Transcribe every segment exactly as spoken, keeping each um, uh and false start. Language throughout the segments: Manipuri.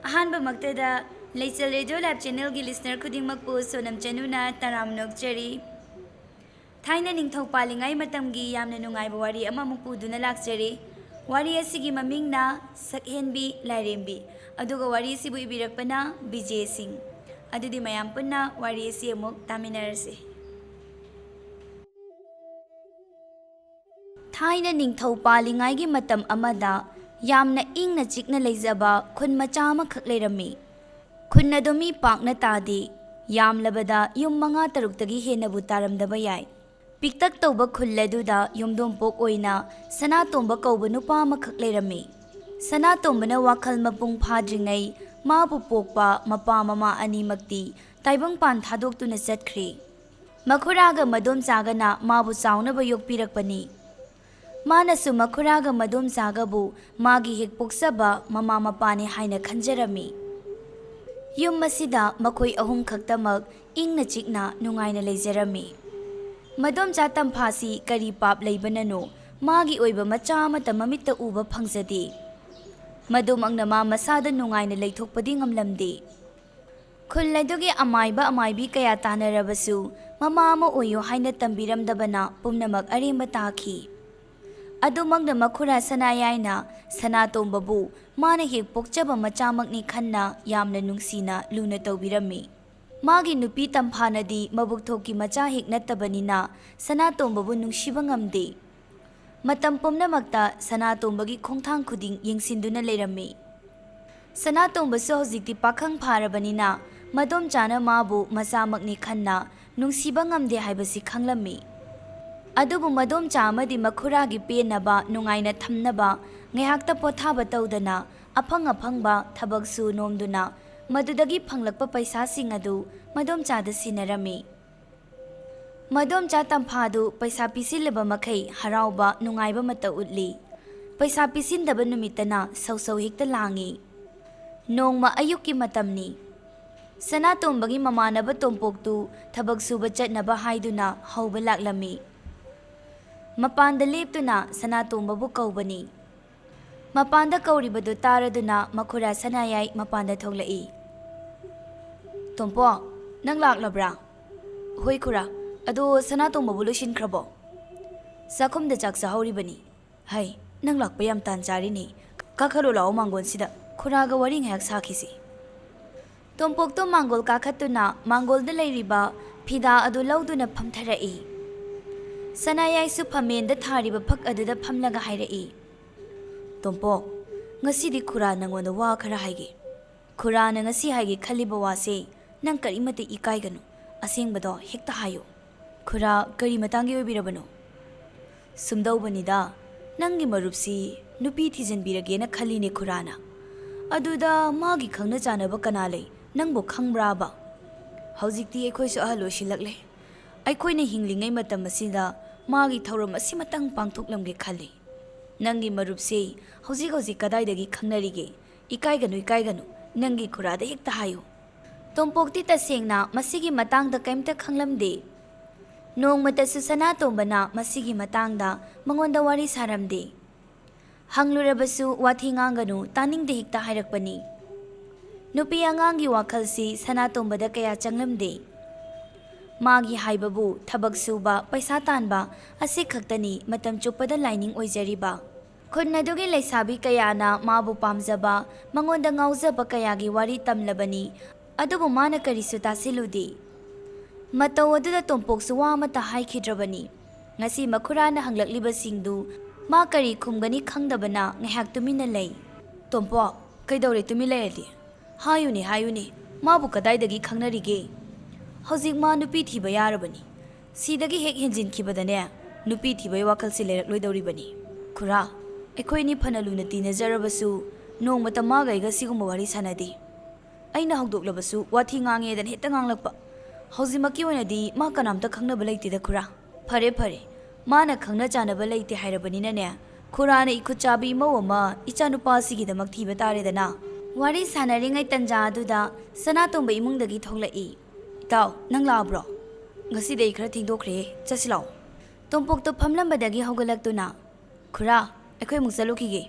ꯑꯍꯥꯟꯕꯃꯛꯇꯗ ꯂꯩꯆꯜ ꯔꯦꯗꯤꯑꯣ ꯂꯥꯏꯚ ꯆꯦꯅꯦꯜꯒꯤ ꯂꯤꯁꯅꯔ ꯈꯨꯗꯤꯡꯃꯛꯄꯨ ꯁꯣꯅꯝ ꯆꯅꯨꯅ ꯇꯔꯥꯝꯅ ꯑꯣꯛꯆꯔꯤ꯫ ꯊꯥꯏꯅ ꯅꯤꯡꯊꯧ ꯄꯥꯜꯂꯤꯉꯩ ꯃꯇꯝꯒꯤ ꯌꯥꯝꯅ ꯅꯨꯡꯉꯥꯏꯕ ꯋꯥꯔꯤ ꯑꯃꯃꯨꯛ ꯄꯨꯗꯨꯅ ꯂꯥꯛꯆꯔꯤ꯫ ꯋꯥꯔꯤ ꯑꯁꯤꯒꯤ ꯃꯃꯤꯡꯅ ꯁꯛꯍꯦꯟꯕꯤ ꯂꯥꯏꯔꯦꯝꯕꯤ, ꯑꯗꯨꯒ ꯋꯥꯔꯤ ꯑꯁꯤꯕꯨ ꯏꯕꯤꯔꯛꯄꯅ ꯕꯤꯖꯦ ꯁꯤꯡ꯫ ꯑꯗꯨꯗꯤ ꯃꯌꯥꯝ ꯄꯨꯟꯅ ꯋꯥꯔꯤ ꯑꯁꯤ ꯑꯃꯨꯛ ꯇꯥꯃꯤꯟꯅꯔꯁꯤ꯫ ꯊꯥꯏꯅ ꯅꯤꯡꯊꯧ ꯄꯥꯜꯂꯤꯉꯩꯒꯤ ꯃꯇꯝ ꯑꯃꯗ ꯌꯥꯝꯅ ꯏꯪꯅ ꯆꯤꯛꯅ ꯂꯩꯖꯕ ꯈꯨꯟ ꯃꯆꯥ ꯑꯃꯈꯛ ꯂꯩꯔꯝꯃꯤ꯫ ꯈꯨꯟ ꯑꯗꯨ ꯃꯤ ꯄꯥꯛꯅ ꯇꯥꯗꯦ꯫ ꯌꯥꯝꯂꯕꯗ ꯌꯨꯝ ꯃꯉꯥ ꯇꯔꯨꯛꯇꯒꯤ ꯍꯦꯟꯅꯕꯨ ꯇꯥꯔꯝꯗꯕ ꯌꯥꯏ꯫ ꯄꯤꯛꯇꯛ ꯇꯧꯕ ꯈꯨꯜ ꯑꯗꯨꯗ ꯌꯨꯝꯗꯣꯡꯄꯣꯛ ꯑꯣꯏꯅ ꯁꯅꯥꯇꯣꯝꯕ ꯀꯧꯕ ꯅꯨꯄꯥ ꯑꯃꯈꯛ ꯂꯩꯔꯝꯃꯤ꯫ ꯁꯅꯥꯇꯣꯝꯕꯅ ꯋꯥꯈꯜ ꯃꯄꯨꯡ ꯐꯥꯗ꯭ꯔꯤꯉꯩ ꯃꯥꯕꯨ ꯄꯣꯛꯄ ꯃꯄꯥ ꯃꯃꯥ ꯑꯅꯤꯃꯛꯇꯤ ꯇꯥꯏꯕꯪꯄꯥꯟ ꯊꯥꯗꯣꯛꯇꯨꯅ ꯆꯠꯈ꯭ꯔꯦ꯫ ꯃꯈꯨꯔꯥꯒ ꯃꯗꯣꯝꯆꯥꯒꯅ ꯃꯥꯕꯨ ꯆꯥꯎꯅꯕ ꯌꯣꯛꯄꯤꯔꯛꯄꯅꯤ꯫ ꯃꯥꯅꯁꯨ ꯃꯈꯨꯔꯥꯒ ꯃꯗꯣꯝꯆꯥꯒꯕꯨ ꯃꯥꯒꯤ ꯍꯦꯛ ꯄꯣꯛꯆꯕ ꯃꯃꯥ ꯃꯄꯥꯅꯤ ꯍꯥꯏꯅ ꯈꯟꯖꯔꯝꯃꯤ꯫ ꯌꯨꯝ ꯑꯁꯤꯗ ꯃꯈꯣꯏ ꯑꯍꯨꯝ ꯈꯛꯇꯃꯛ ꯏꯪꯅ ꯆꯤꯛꯅ ꯅꯨꯡꯉꯥꯏꯅ ꯂꯩꯖꯔꯝꯃꯤ꯫ ꯃꯗꯣꯝꯆꯥ ꯇꯝꯐꯥꯁꯤ ꯀꯔꯤ ꯄꯥꯞ ꯂꯩꯕꯅꯅꯣ ꯃꯥꯒꯤ ꯑꯣꯏꯕ ꯃꯆꯥ ꯑꯃꯠꯇ ꯃꯃꯤꯠꯇ ꯎꯕ ꯐꯪꯖꯗꯦ꯫ ꯃꯗꯨꯃꯛꯅ ꯃꯥ ꯃꯁꯥꯗ ꯅꯨꯡꯉꯥꯏꯅ ꯂꯩꯊꯣꯛꯄꯗꯤ ꯉꯝꯂꯝꯗꯦ꯫ ꯈꯨꯜ ꯑꯗꯨꯒꯤ ꯑꯃꯥꯏꯕ ꯑꯃꯥꯏꯕꯤ ꯀꯌꯥ ꯇꯥꯟꯅꯔꯕꯁꯨ ꯃꯃꯥ ꯑꯃ ꯑꯣꯏꯌꯨ ꯍꯥꯏꯅ ꯇꯝꯕꯤꯔꯝꯗꯕꯅ ꯄꯨꯝꯅꯃꯛ ꯑꯔꯦꯝꯕ ꯇꯥꯈꯤ꯫ ꯑꯗꯨꯃꯛꯅ ꯃꯈꯨꯔꯥ ꯁꯅꯥꯌꯥꯏꯅ ꯁꯅꯥꯇꯣꯝꯕꯕꯨ ꯃꯥꯅ ꯍꯦꯛ ꯄꯣꯛꯆꯕ ꯃꯆꯥꯃꯛꯅꯤ ꯈꯟꯅ ꯌꯥꯝꯅ ꯅꯨꯡꯁꯤꯅ ꯂꯨꯅ ꯇꯧꯕꯤꯔꯝꯃꯤ꯫ ꯃꯥꯒꯤ ꯅꯨꯄꯤ ꯇꯝꯐꯥꯅꯗꯤ ꯃꯕꯨꯛ ꯊꯣꯛꯀꯤ ꯃꯆꯥ ꯍꯦꯛ ꯅꯠꯇꯕꯅꯤꯅ ꯁꯅꯥꯇꯣꯝꯕꯕꯨ ꯅꯨꯡꯁꯤꯕ ꯉꯝꯗꯦ꯫ ꯃꯇꯝ ꯄꯨꯝꯅꯃꯛꯇ ꯁꯅꯥꯇꯣꯝꯕꯒꯤ ꯈꯣꯡꯊꯥꯡ ꯈꯨꯗꯤꯡ ꯌꯦꯡꯁꯤꯟꯗꯨꯅ ꯂꯩꯔꯝꯃꯤ꯫ ꯁꯅꯥꯇꯣꯝꯕꯁꯨ ꯍꯧꯖꯤꯛꯇꯤ ꯄꯥꯈꯪ ꯐꯥꯔꯕꯅꯤꯅ ꯃꯗꯣꯝꯆꯥꯅ ꯃꯥꯕꯨ ꯃꯆꯥꯃꯛꯅꯤ ꯈꯟꯅ ꯅꯨꯡꯁꯤꯕ ꯉꯝꯗꯦ ꯍꯥꯏꯕꯁꯤ ꯈꯪꯂꯝꯃꯤ꯫ ꯑꯗꯨꯕꯨ ꯃꯗꯣꯝꯆꯥ ꯑꯃꯗꯤ ꯃꯈꯨꯔꯥꯒꯤ ꯄꯦꯟꯅꯕ ꯅꯨꯡꯉꯥꯏꯅ ꯊꯝꯅꯕ ꯉꯥꯏꯍꯥꯛꯇ ꯄꯣꯊꯥꯕ ꯇꯧꯗꯅ ꯑꯐꯪ ꯑꯐꯪꯕ ꯊꯕꯛ ꯁꯨ ꯅꯣꯝꯗꯨꯅ ꯃꯗꯨꯗꯒꯤ ꯐꯪꯂꯛꯄ ꯄꯩꯁꯥꯁꯤꯡ ꯑꯗꯨ ꯃꯗꯣꯝꯆꯥꯗ ꯁꯤꯟꯅꯔꯝꯃꯤ꯫ ꯃꯗꯣꯝꯆꯥ ꯇꯝꯐꯥꯗꯨ ꯄꯩꯁꯥ ꯄꯤꯁꯤꯜꯂꯕ ꯃꯈꯩ ꯍꯔꯥꯎꯕ ꯅꯨꯡꯉꯥꯏꯕ ꯑꯃꯠꯇ ꯎꯠꯂꯤ꯫ ꯄꯩꯁꯥ ꯄꯤꯁꯤꯟꯗꯕ ꯅꯨꯃꯤꯠꯇꯅ ꯁꯧꯁꯧ ꯍꯦꯛꯇ ꯂꯥꯡꯏ꯫ ꯅꯣꯡꯃ ꯑꯌꯨꯛꯀꯤ ꯃꯇꯝꯅꯤ꯫ ꯁꯅꯥꯇꯣꯝꯕꯒꯤ ꯃꯃꯥꯟꯅꯕ ꯇꯣꯝꯄꯣꯛꯇꯨ ꯊꯕꯛ ꯁꯨꯕ ꯆꯠꯅꯕ ꯍꯥꯏꯗꯨꯅ ꯍꯧꯕ ꯂꯥꯛꯂꯝꯃꯤ꯫ ꯃꯄꯥꯟꯗ ꯂꯦꯞꯇꯨꯅ ꯁꯅꯥꯇꯣꯝꯕꯕꯨ ꯀꯧꯕꯅꯤ꯫ ꯃꯄꯥꯟꯗ ꯀꯧꯔꯤꯕꯗꯨ ꯇꯥꯔꯗꯨꯅ ꯃꯈꯨꯔꯥ ꯁꯅꯥꯌꯥꯏ ꯃꯄꯥꯟꯗ ꯊꯣꯛꯂꯛꯏ꯫ "ꯇꯣꯝꯄꯣꯛ, ꯅꯪ ꯂꯥꯛꯂꯕ꯭ꯔꯥ?" "ꯍꯣꯏ ꯈꯨꯔꯥ, ꯑꯗꯣ ꯁꯅꯥꯇꯣꯝꯕꯕꯨ ꯂꯣꯏꯁꯤꯟꯈ꯭ꯔꯕꯣ?" "ꯆꯥꯛꯈꯨꯝꯗ ꯆꯥꯛ ꯆꯥꯍꯧꯔꯤꯕꯅꯤ꯫" "ꯍꯩ, ꯅꯪ ꯂꯥꯛꯄ ꯌꯥꯝ ꯇꯥꯟ ꯆꯥꯔꯤꯅꯦ꯫ ꯀꯥꯈꯠꯂꯣ ꯂꯥꯛꯑꯣ ꯃꯥꯡꯒꯣꯟꯁꯤꯗ, ꯈꯨꯔꯥꯒ ꯋꯥꯔꯤ ꯉꯥꯏꯍꯥꯛ ꯁꯥꯈꯤꯁꯤ꯫" ꯇꯣꯝꯄꯣꯛꯇꯣ ꯃꯥꯡꯒꯣꯜ ꯀꯥꯈꯠꯇꯨꯅ ꯃꯥꯡꯒꯣꯜꯗ ꯂꯩꯔꯤꯕ ꯐꯤꯗꯥ ꯑꯗꯨ ꯂꯧꯗꯨꯅ ꯐꯝꯊꯔꯛꯏ꯫ ꯁꯅꯥꯌꯥꯏꯁꯨ ꯐꯝꯃꯦꯟꯗ ꯊꯥꯔꯤꯕ ꯐꯛ ꯑꯗꯨꯗ ꯐꯝꯂꯒ ꯍꯥꯏꯔꯛꯏ, "ꯇꯣꯝꯄꯣꯛ, ꯉꯁꯤꯗꯤ ꯈꯨꯔꯥ ꯅꯪꯉꯣꯟꯗ ꯋꯥ ꯈꯔ ꯍꯥꯏꯒꯦ꯫ ꯈꯨꯔꯥꯅ ꯉꯁꯤ ꯍꯥꯏꯒꯦ ꯈꯜꯂꯤꯕ ꯋꯥꯁꯦ ꯅꯪ ꯀꯔꯤꯃꯠꯇ ꯏꯀꯥꯏꯒꯅꯨ, ꯑꯁꯦꯡꯕꯗꯣ ꯍꯦꯛꯇ ꯍꯥꯏꯌꯨ꯫" "ꯈꯨꯔꯥ, ꯀꯔꯤ ꯃꯇꯥꯡꯒꯤ ꯑꯣꯏꯕꯤꯔꯕꯅꯣ?" "ꯁꯨꯝꯗꯧꯕꯅꯤꯗ, ꯅꯪꯒꯤ ꯃꯔꯨꯞꯁꯤ ꯅꯨꯄꯤ ꯊꯤꯖꯤꯟꯕꯤꯔꯒꯦꯅ ꯈꯜꯂꯤꯅꯦ ꯈꯨꯔꯥꯅ꯫ ꯑꯗꯨꯗ ꯃꯥꯒꯤ ꯈꯪꯅ ꯆꯥꯟꯅꯕ ꯀꯅꯥ ꯂꯩ, ꯅꯪꯕꯨ ꯈꯪꯕ꯭ꯔꯥꯕ? ꯍꯧꯖꯤꯛꯇꯤ ꯑꯩꯈꯣꯏꯁꯨ ꯑꯍꯜ ꯑꯣꯏꯁꯤꯜꯂꯛꯂꯦ꯫ ꯑꯩꯈꯣꯏꯅ ꯍꯤꯡꯂꯤꯉꯩ ꯃꯇꯝ ꯑꯁꯤꯗ ꯃꯥꯒꯤ ꯊꯧꯔꯝ ꯑꯁꯤꯃꯇꯪ ꯄꯥꯡꯊꯣꯛꯂꯝꯒꯦ ꯈꯜꯂꯤ꯫ ꯅꯪꯒꯤ ꯃꯔꯨꯞꯁꯤ ꯍꯧꯖꯤꯛ ꯍꯧꯖꯤꯛ ꯀꯗꯥꯏꯗꯒꯤ ꯈꯪꯅꯔꯤꯒꯦ? ꯏꯀꯥꯏꯒꯅꯨ, ꯏꯀꯥꯏꯒꯅꯨ, ꯅꯪꯒꯤ ꯈꯨꯔꯥꯗ ꯍꯦꯛꯇ ꯍꯥꯏꯌꯨ꯫" ꯇꯣꯝꯄꯣꯛꯇꯤ ꯇꯁꯦꯡꯅ ꯃꯁꯤꯒꯤ ꯃꯇꯥꯡꯗ ꯀꯩꯝꯇ ꯈꯪꯂꯝꯗꯦ꯫ ꯅꯣꯡꯃꯇꯁꯨ ꯁꯅꯥꯇꯣꯝꯕꯅ ꯃꯁꯤꯒꯤ ꯃꯇꯥꯡꯗ ꯃꯉꯣꯟꯗ ꯋꯥꯔꯤ ꯁꯥꯔꯝꯗꯦ꯫ ꯍꯪꯂꯨꯔꯕꯁꯨ ꯋꯥꯊꯤ ꯉꯥꯡꯒꯅꯨ, ꯇꯥꯅꯤꯡꯗꯦ ꯍꯦꯛꯇ ꯍꯥꯏꯔꯛꯄꯅꯤ꯫ ꯅꯨꯄꯤ ꯑꯉꯥꯡꯒꯤ ꯋꯥꯈꯜꯁꯤ ꯁꯅꯥꯇꯣꯝꯕꯗ ꯀꯌꯥ ꯆꯪꯂꯝꯗꯦ꯫ ꯃꯥꯒꯤ ꯍꯥꯏꯕꯕꯨ ꯊꯕꯛ ꯁꯨꯕ, ꯄꯩꯁꯥ ꯇꯥꯟꯕ ꯑꯁꯤ ꯈꯛꯇꯅꯤ ꯃꯇꯝ ꯆꯨꯞꯄꯗ ꯂꯥꯏꯅꯤꯡ ꯑꯣꯏꯖꯔꯤꯕ꯫ ꯈꯨꯟ ꯑꯗꯨꯒꯤ ꯂꯩꯁꯥꯕꯤ ꯀꯌꯥꯅ ꯃꯥꯕꯨ ꯄꯥꯝꯖꯕ, ꯃꯉꯣꯟꯗ ꯉꯥꯎꯖꯕ ꯀꯌꯥꯒꯤ ꯋꯥꯔꯤ ꯇꯝꯂꯕꯅꯤ, ꯑꯗꯨꯕꯨ ꯃꯥꯅ ꯀꯔꯤꯁꯨ ꯇꯥꯁꯤꯜꯂꯨꯗꯦ꯫ ꯃꯇꯧ ꯑꯗꯨꯗ ꯇꯣꯝꯄꯣꯛꯁꯨ ꯋꯥ ꯑꯃꯠꯇ ꯍꯥꯏꯈꯤꯗ꯭ꯔꯕꯅꯤ꯫ ꯉꯁꯤ ꯃꯈꯨꯔꯥꯅ ꯍꯪꯂꯛꯂꯤꯕꯁꯤꯡꯗꯨ ꯃꯥ ꯀꯔꯤ ꯈꯨꯝꯒꯅꯤ ꯈꯪꯗꯕꯅ ꯉꯥꯏꯍꯥꯛ ꯇꯨꯃꯤꯟꯅ ꯂꯩ꯫ "ꯇꯣꯝꯄꯣꯛ, ꯀꯩꯗꯧꯔꯦ ꯇꯨꯃꯤꯟ ꯂꯩꯔꯗꯤ? ꯍꯥꯏꯌꯨꯅꯦ, ꯍꯥꯏꯌꯨꯅꯦ, ꯃꯥꯕꯨ ꯀꯗꯥꯏꯗꯒꯤ ꯈꯪꯅꯔꯤꯒꯦ? ꯍꯧꯖꯤꯛ ꯃꯥ ꯅꯨꯄꯤ ꯊꯤꯕ ꯌꯥꯔꯕꯅꯤ꯫ ꯁꯤꯗꯒꯤ ꯍꯦꯛ ꯍꯦꯟꯖꯤꯟꯈꯤꯕꯗꯅꯦ, ꯅꯨꯄꯤ ꯊꯤꯕꯒꯤ ꯋꯥꯈꯜꯁꯤ ꯂꯩꯔꯛꯂꯣꯏꯗꯧꯔꯤꯕꯅꯤ꯫" "ꯈꯨꯔꯥ, ꯑꯩꯈꯣꯏ ꯑꯅꯤ ꯐꯅ ꯂꯨꯅ ꯇꯤꯟꯅꯖꯔꯕꯁꯨ, ꯅꯣꯡꯃꯇ ꯃꯥꯒ ꯑꯩꯒ ꯁꯤꯒꯨꯝꯕ ꯋꯥꯔꯤ ꯁꯥꯟꯅꯗꯦ꯫ ꯑꯩꯅ ꯍꯧꯗꯣꯛꯂꯕꯁꯨ ꯋꯥꯊꯤ ꯉꯥꯡꯉꯦꯗꯅ ꯍꯦꯛꯇ ꯉꯥꯡꯂꯛꯄ꯫ ꯍꯧꯖꯤꯛꯃꯛꯀꯤ ꯑꯣꯏꯅꯗꯤ ꯃꯥ ꯀꯅꯥꯝꯇ ꯈꯪꯅꯕ ꯂꯩꯇꯦꯗ ꯈꯨꯔꯥ꯫" "ꯐꯔꯦ, ꯐꯔꯦ, ꯃꯥꯅ ꯈꯪꯅ ꯆꯥꯟꯅꯕ ꯂꯩꯇꯦ ꯍꯥꯏꯔꯕꯅꯤꯅꯅꯦ, ꯈꯨꯔꯥꯅ ꯏꯈꯨꯠ ꯆꯥꯕꯤ ꯏꯃꯧ ꯑꯃ ꯏꯆꯥꯅꯨꯄꯥꯁꯤꯒꯤꯗꯃꯛ ꯊꯤꯕ ꯇꯥꯔꯦꯗꯅ꯫" ꯋꯥꯔꯤ ꯁꯥꯟꯅꯔꯤꯉꯩ ꯇꯟꯖꯥ ꯑꯗꯨꯗ ꯁꯅꯥꯇꯣꯝꯕ ꯏꯃꯨꯡꯗꯒꯤ ꯊꯣꯛꯂꯛꯏ꯫ "ꯏꯇꯥꯎ, ꯅꯪ ꯂꯥꯛꯑꯕ꯭ꯔꯣ? ꯉꯁꯤꯗꯤ ꯑꯩ ꯈꯔ ꯊꯦꯡꯗꯣꯛꯈ꯭ꯔꯦ, ꯆꯠꯁꯤ ꯂꯥꯛꯑꯣ꯫" ꯇꯣꯝꯄꯣꯛꯇꯣ ꯐꯝꯂꯝꯕꯗꯒꯤ ꯍꯧꯒꯠꯂꯛꯇꯨꯅ, "ꯈꯨꯔꯥ, ꯑꯩꯈꯣꯏ ꯑꯃꯨꯛ ꯆꯠꯂꯨꯈꯤꯒꯦ꯫"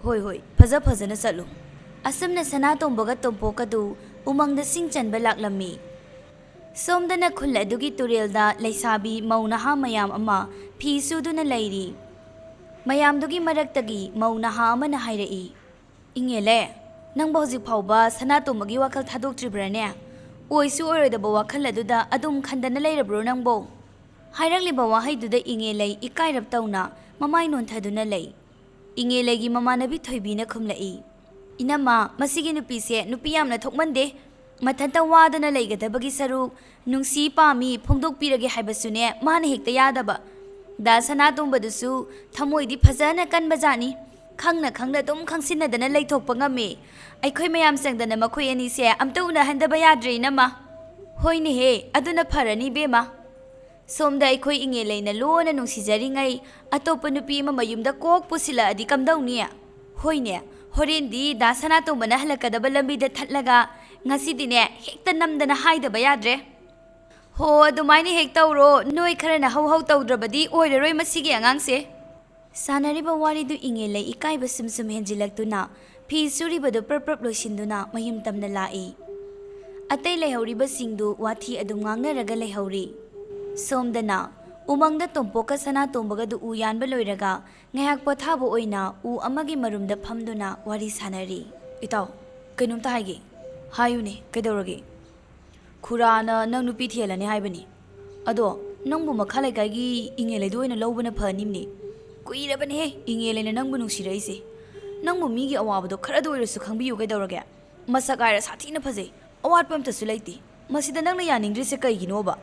"ꯍꯣꯏ, ꯍꯣꯏ, ꯐꯖ ꯐꯖꯅ ꯆꯠꯂꯨ"꯫ ꯑꯁꯨꯝꯅ ꯁꯅꯥꯇꯣꯝꯕꯒ ꯇꯣꯝꯄꯣꯛꯀꯗꯨ ꯎꯃꯪꯗ ꯁꯤꯡ ꯆꯟꯕ ꯂꯥꯛꯂꯝꯃꯤ꯫ ꯁꯣꯝꯗꯅ ꯈꯨꯜ ꯑꯗꯨꯒꯤ ꯇꯨꯔꯦꯜꯗ ꯂꯩꯁꯥꯕꯤ ꯃꯧ ꯅꯍꯥ ꯃꯌꯥꯝ ꯑꯃ ꯐꯤ ꯁꯨꯗꯨꯅ ꯂꯩꯔꯤ꯫ ꯃꯌꯥꯝꯗꯨꯒꯤ ꯃꯔꯛꯇꯒꯤ ꯃꯧ ꯅꯍꯥ ꯑꯃꯅ ꯍꯥꯏꯔꯛꯏ, "ꯏꯉꯦꯂꯩ, ꯅꯪꯕꯨ ꯍꯧꯖꯤꯛ ꯐꯥꯎꯕ ꯁꯅꯥꯇꯣꯝꯕꯒꯤ ꯋꯥꯈꯜ ꯊꯥꯗꯣꯛꯇ꯭ꯔꯤꯕ꯭ꯔꯥꯅꯦ? ꯑꯣꯏꯁꯨ ꯑꯣꯏꯔꯣꯏꯗꯕ ꯋꯥꯈꯜ ꯑꯗꯨꯗ ꯑꯗꯨꯝ ꯈꯟꯗꯅ ꯂꯩꯔꯕ꯭ꯔꯣ ꯅꯪꯕꯣ?" ꯍꯥꯏꯔꯛꯂꯤꯕ ꯋꯥꯍꯩꯗꯨꯗ ꯏꯉꯦꯂꯩ ꯏꯀꯥꯏꯔꯞ ꯇꯧꯅ ꯃꯃꯥꯏ ꯅꯣꯟꯊꯗꯨꯅ ꯂꯩ꯫ ꯏꯉꯦꯂꯩꯒꯤ ꯃꯃꯥꯟꯅꯕꯤ ꯊꯣꯏꯕꯤꯅ ꯈꯨꯝꯂꯛꯏ, "ꯏꯅꯝꯃ, ꯃꯁꯤꯒꯤ ꯅꯨꯄꯤꯁꯦ ꯅꯨꯄꯤ ꯌꯥꯝꯅ ꯊꯣꯛꯃꯟꯗꯦ꯫ ꯃꯊꯟꯇ ꯋꯥꯗꯅ ꯂꯩꯒꯗꯕꯒꯤ ꯁꯔꯨꯛ, ꯅꯨꯡꯁꯤ ꯄꯥꯝꯃꯤ ꯐꯣꯡꯗꯣꯛꯄꯤꯔꯒꯦ ꯍꯥꯏꯕꯁꯨꯅꯦ, ꯃꯥꯅ ꯍꯦꯛꯇ ꯌꯥꯗꯕ꯫ ꯗꯥ ꯁꯅꯥꯇꯣꯝꯕꯗꯨꯁꯨ ꯊꯃꯣꯏꯗꯤ ꯐꯖꯅ ꯀꯟꯕꯖꯥꯠꯅꯤ꯫ ꯈꯪꯅ ꯈꯪꯅ ꯑꯗꯨꯝ ꯈꯪꯁꯤꯟꯅꯗꯅ ꯂꯩꯊꯣꯛꯄ ꯉꯝꯃꯤ꯫ ꯑꯩꯈꯣꯏ ꯃꯌꯥꯝ ꯆꯪꯗꯅ ꯃꯈꯣꯏ ꯑꯅꯤꯁꯦ ꯑꯝꯇ ꯎꯅꯍꯟꯗꯕ ꯌꯥꯗ꯭ꯔꯦ, ꯏꯅꯝꯃ꯫" "ꯍꯣꯏꯅꯦꯍꯦ, ꯑꯗꯨꯅ ꯐꯔꯅꯤ, ꯏꯕꯦꯝꯃ꯫ ꯁꯣꯝꯗ ꯑꯩꯈꯣꯏ ꯏꯉꯦꯂꯩꯅ ꯂꯣꯟꯅ ꯅꯨꯡꯁꯤꯖꯔꯤꯉꯩ ꯑꯇꯣꯞꯄ ꯅꯨꯄꯤ ꯑꯃ ꯃꯌꯨꯝꯗ ꯀꯣꯛ ꯄꯨꯁꯤꯜꯂꯛꯑꯗꯤ ꯀꯝꯗꯧꯅꯤ?" "ꯍꯣꯏꯅꯦ, ꯍꯣꯔꯦꯟꯗꯤ ꯗꯥ ꯁꯅꯥꯇꯣꯝꯕꯅ ꯍꯜꯂꯛꯀꯗꯕ ꯂꯝꯕꯤꯗ ꯊꯠꯂꯒ ꯉꯁꯤꯗꯤꯅꯦ ꯍꯦꯛꯇ ꯅꯝꯗꯅ ꯍꯥꯏꯗꯕ ꯌꯥꯗ꯭ꯔꯦ꯫" "ꯍꯣ, ꯑꯗꯨꯃꯥꯏꯅ ꯍꯦꯛ ꯇꯧꯔꯣ, ꯅꯣꯏ ꯈꯔꯅ ꯍꯧ ꯍꯧ ꯇꯧꯗ꯭ꯔꯕꯗꯤ ꯑꯣꯏꯔꯔꯣꯏ ꯃꯁꯤꯒꯤ ꯑꯉꯥꯡꯁꯦ꯫" ꯁꯥꯟꯅꯔꯤꯕ ꯋꯥꯔꯤꯗꯨ ꯏꯉꯦꯂꯩ ꯏꯀꯥꯏꯕ ꯁꯨꯝ ꯁꯨꯝ ꯍꯦꯟꯖꯤꯜꯂꯛꯇꯨꯅ ꯐꯤ ꯁꯨꯔꯤꯕꯗꯨ ꯄ꯭ꯔꯞ ꯄ꯭ꯔꯞ ꯂꯣꯏꯁꯤꯟꯗꯨꯅ ꯃꯌꯨꯝ ꯇꯝꯅ ꯂꯥꯛꯏ꯫ ꯑꯇꯩ ꯂꯩꯍꯧꯔꯤꯕꯁꯤꯡꯗꯨ ꯋꯥꯊꯤ ꯑꯗꯨꯝ ꯉꯥꯡꯅꯔꯒ ꯂꯩꯍꯧꯔꯤ꯫ ꯁꯣꯝꯗꯅ ꯎꯃꯪꯗ ꯇꯣꯝꯄꯣꯛꯀ ꯁꯅꯥꯇꯣꯝꯕꯒꯗꯨ ꯎ ꯌꯥꯟꯕ ꯂꯣꯏꯔꯒ ꯉꯥꯏꯍꯥꯛ ꯄꯣꯊꯥꯕ ꯑꯣꯏꯅ ꯎ ꯑꯃꯒꯤ ꯃꯔꯨꯝꯗ ꯐꯝꯗꯨꯅ ꯋꯥꯔꯤ ꯁꯥꯟꯅꯔꯤ꯫ "ꯏꯇꯥꯎ, ꯀꯩꯅꯣꯝꯇ ꯍꯥꯏꯒꯦ꯫" "ꯍꯥꯏꯌꯨꯅꯦ, ꯀꯩꯗꯧꯔꯒꯦ?" "ꯈꯨꯔꯥꯅ ꯅꯪ ꯅꯨꯄꯤ ꯊꯤꯍꯜꯂꯅꯤ ꯍꯥꯏꯕꯅꯤ꯫ ꯑꯗꯣ ꯅꯪꯕꯨ ꯃꯈꯥ ꯂꯩꯀꯥꯏꯒꯤ ꯏꯉꯦꯂꯩꯗꯨ ꯑꯣꯏꯅ ꯂꯧꯕꯅ ꯐꯅꯤꯝꯅꯦ꯫ ꯀꯨꯏꯔꯕꯅꯦꯍꯦ ꯏꯉꯦꯂꯩꯅ ꯅꯪꯕꯨ ꯅꯨꯡꯁꯤꯔꯛꯏꯁꯦ꯫ ꯅꯪꯕꯨ ꯃꯤꯒꯤ ꯑꯋꯥꯕꯗꯣ ꯈꯔꯗ ꯑꯣꯏꯔꯁꯨ ꯈꯪꯕꯤꯌꯨ ꯀꯩꯗꯧꯔꯒꯦ? ꯃꯁꯛ ꯍꯥꯏꯔ ꯁꯥꯊꯤꯅ ꯐꯖꯩ, ꯑꯋꯥꯠꯄ ꯑꯝꯇꯁꯨ ꯂꯩꯇꯦ꯫ ꯃꯁꯤꯗ ꯅꯪꯅ ꯌꯥꯅꯤꯡꯗ꯭ꯔꯤꯁꯦ ꯀꯩꯒꯤꯅꯣꯕ?"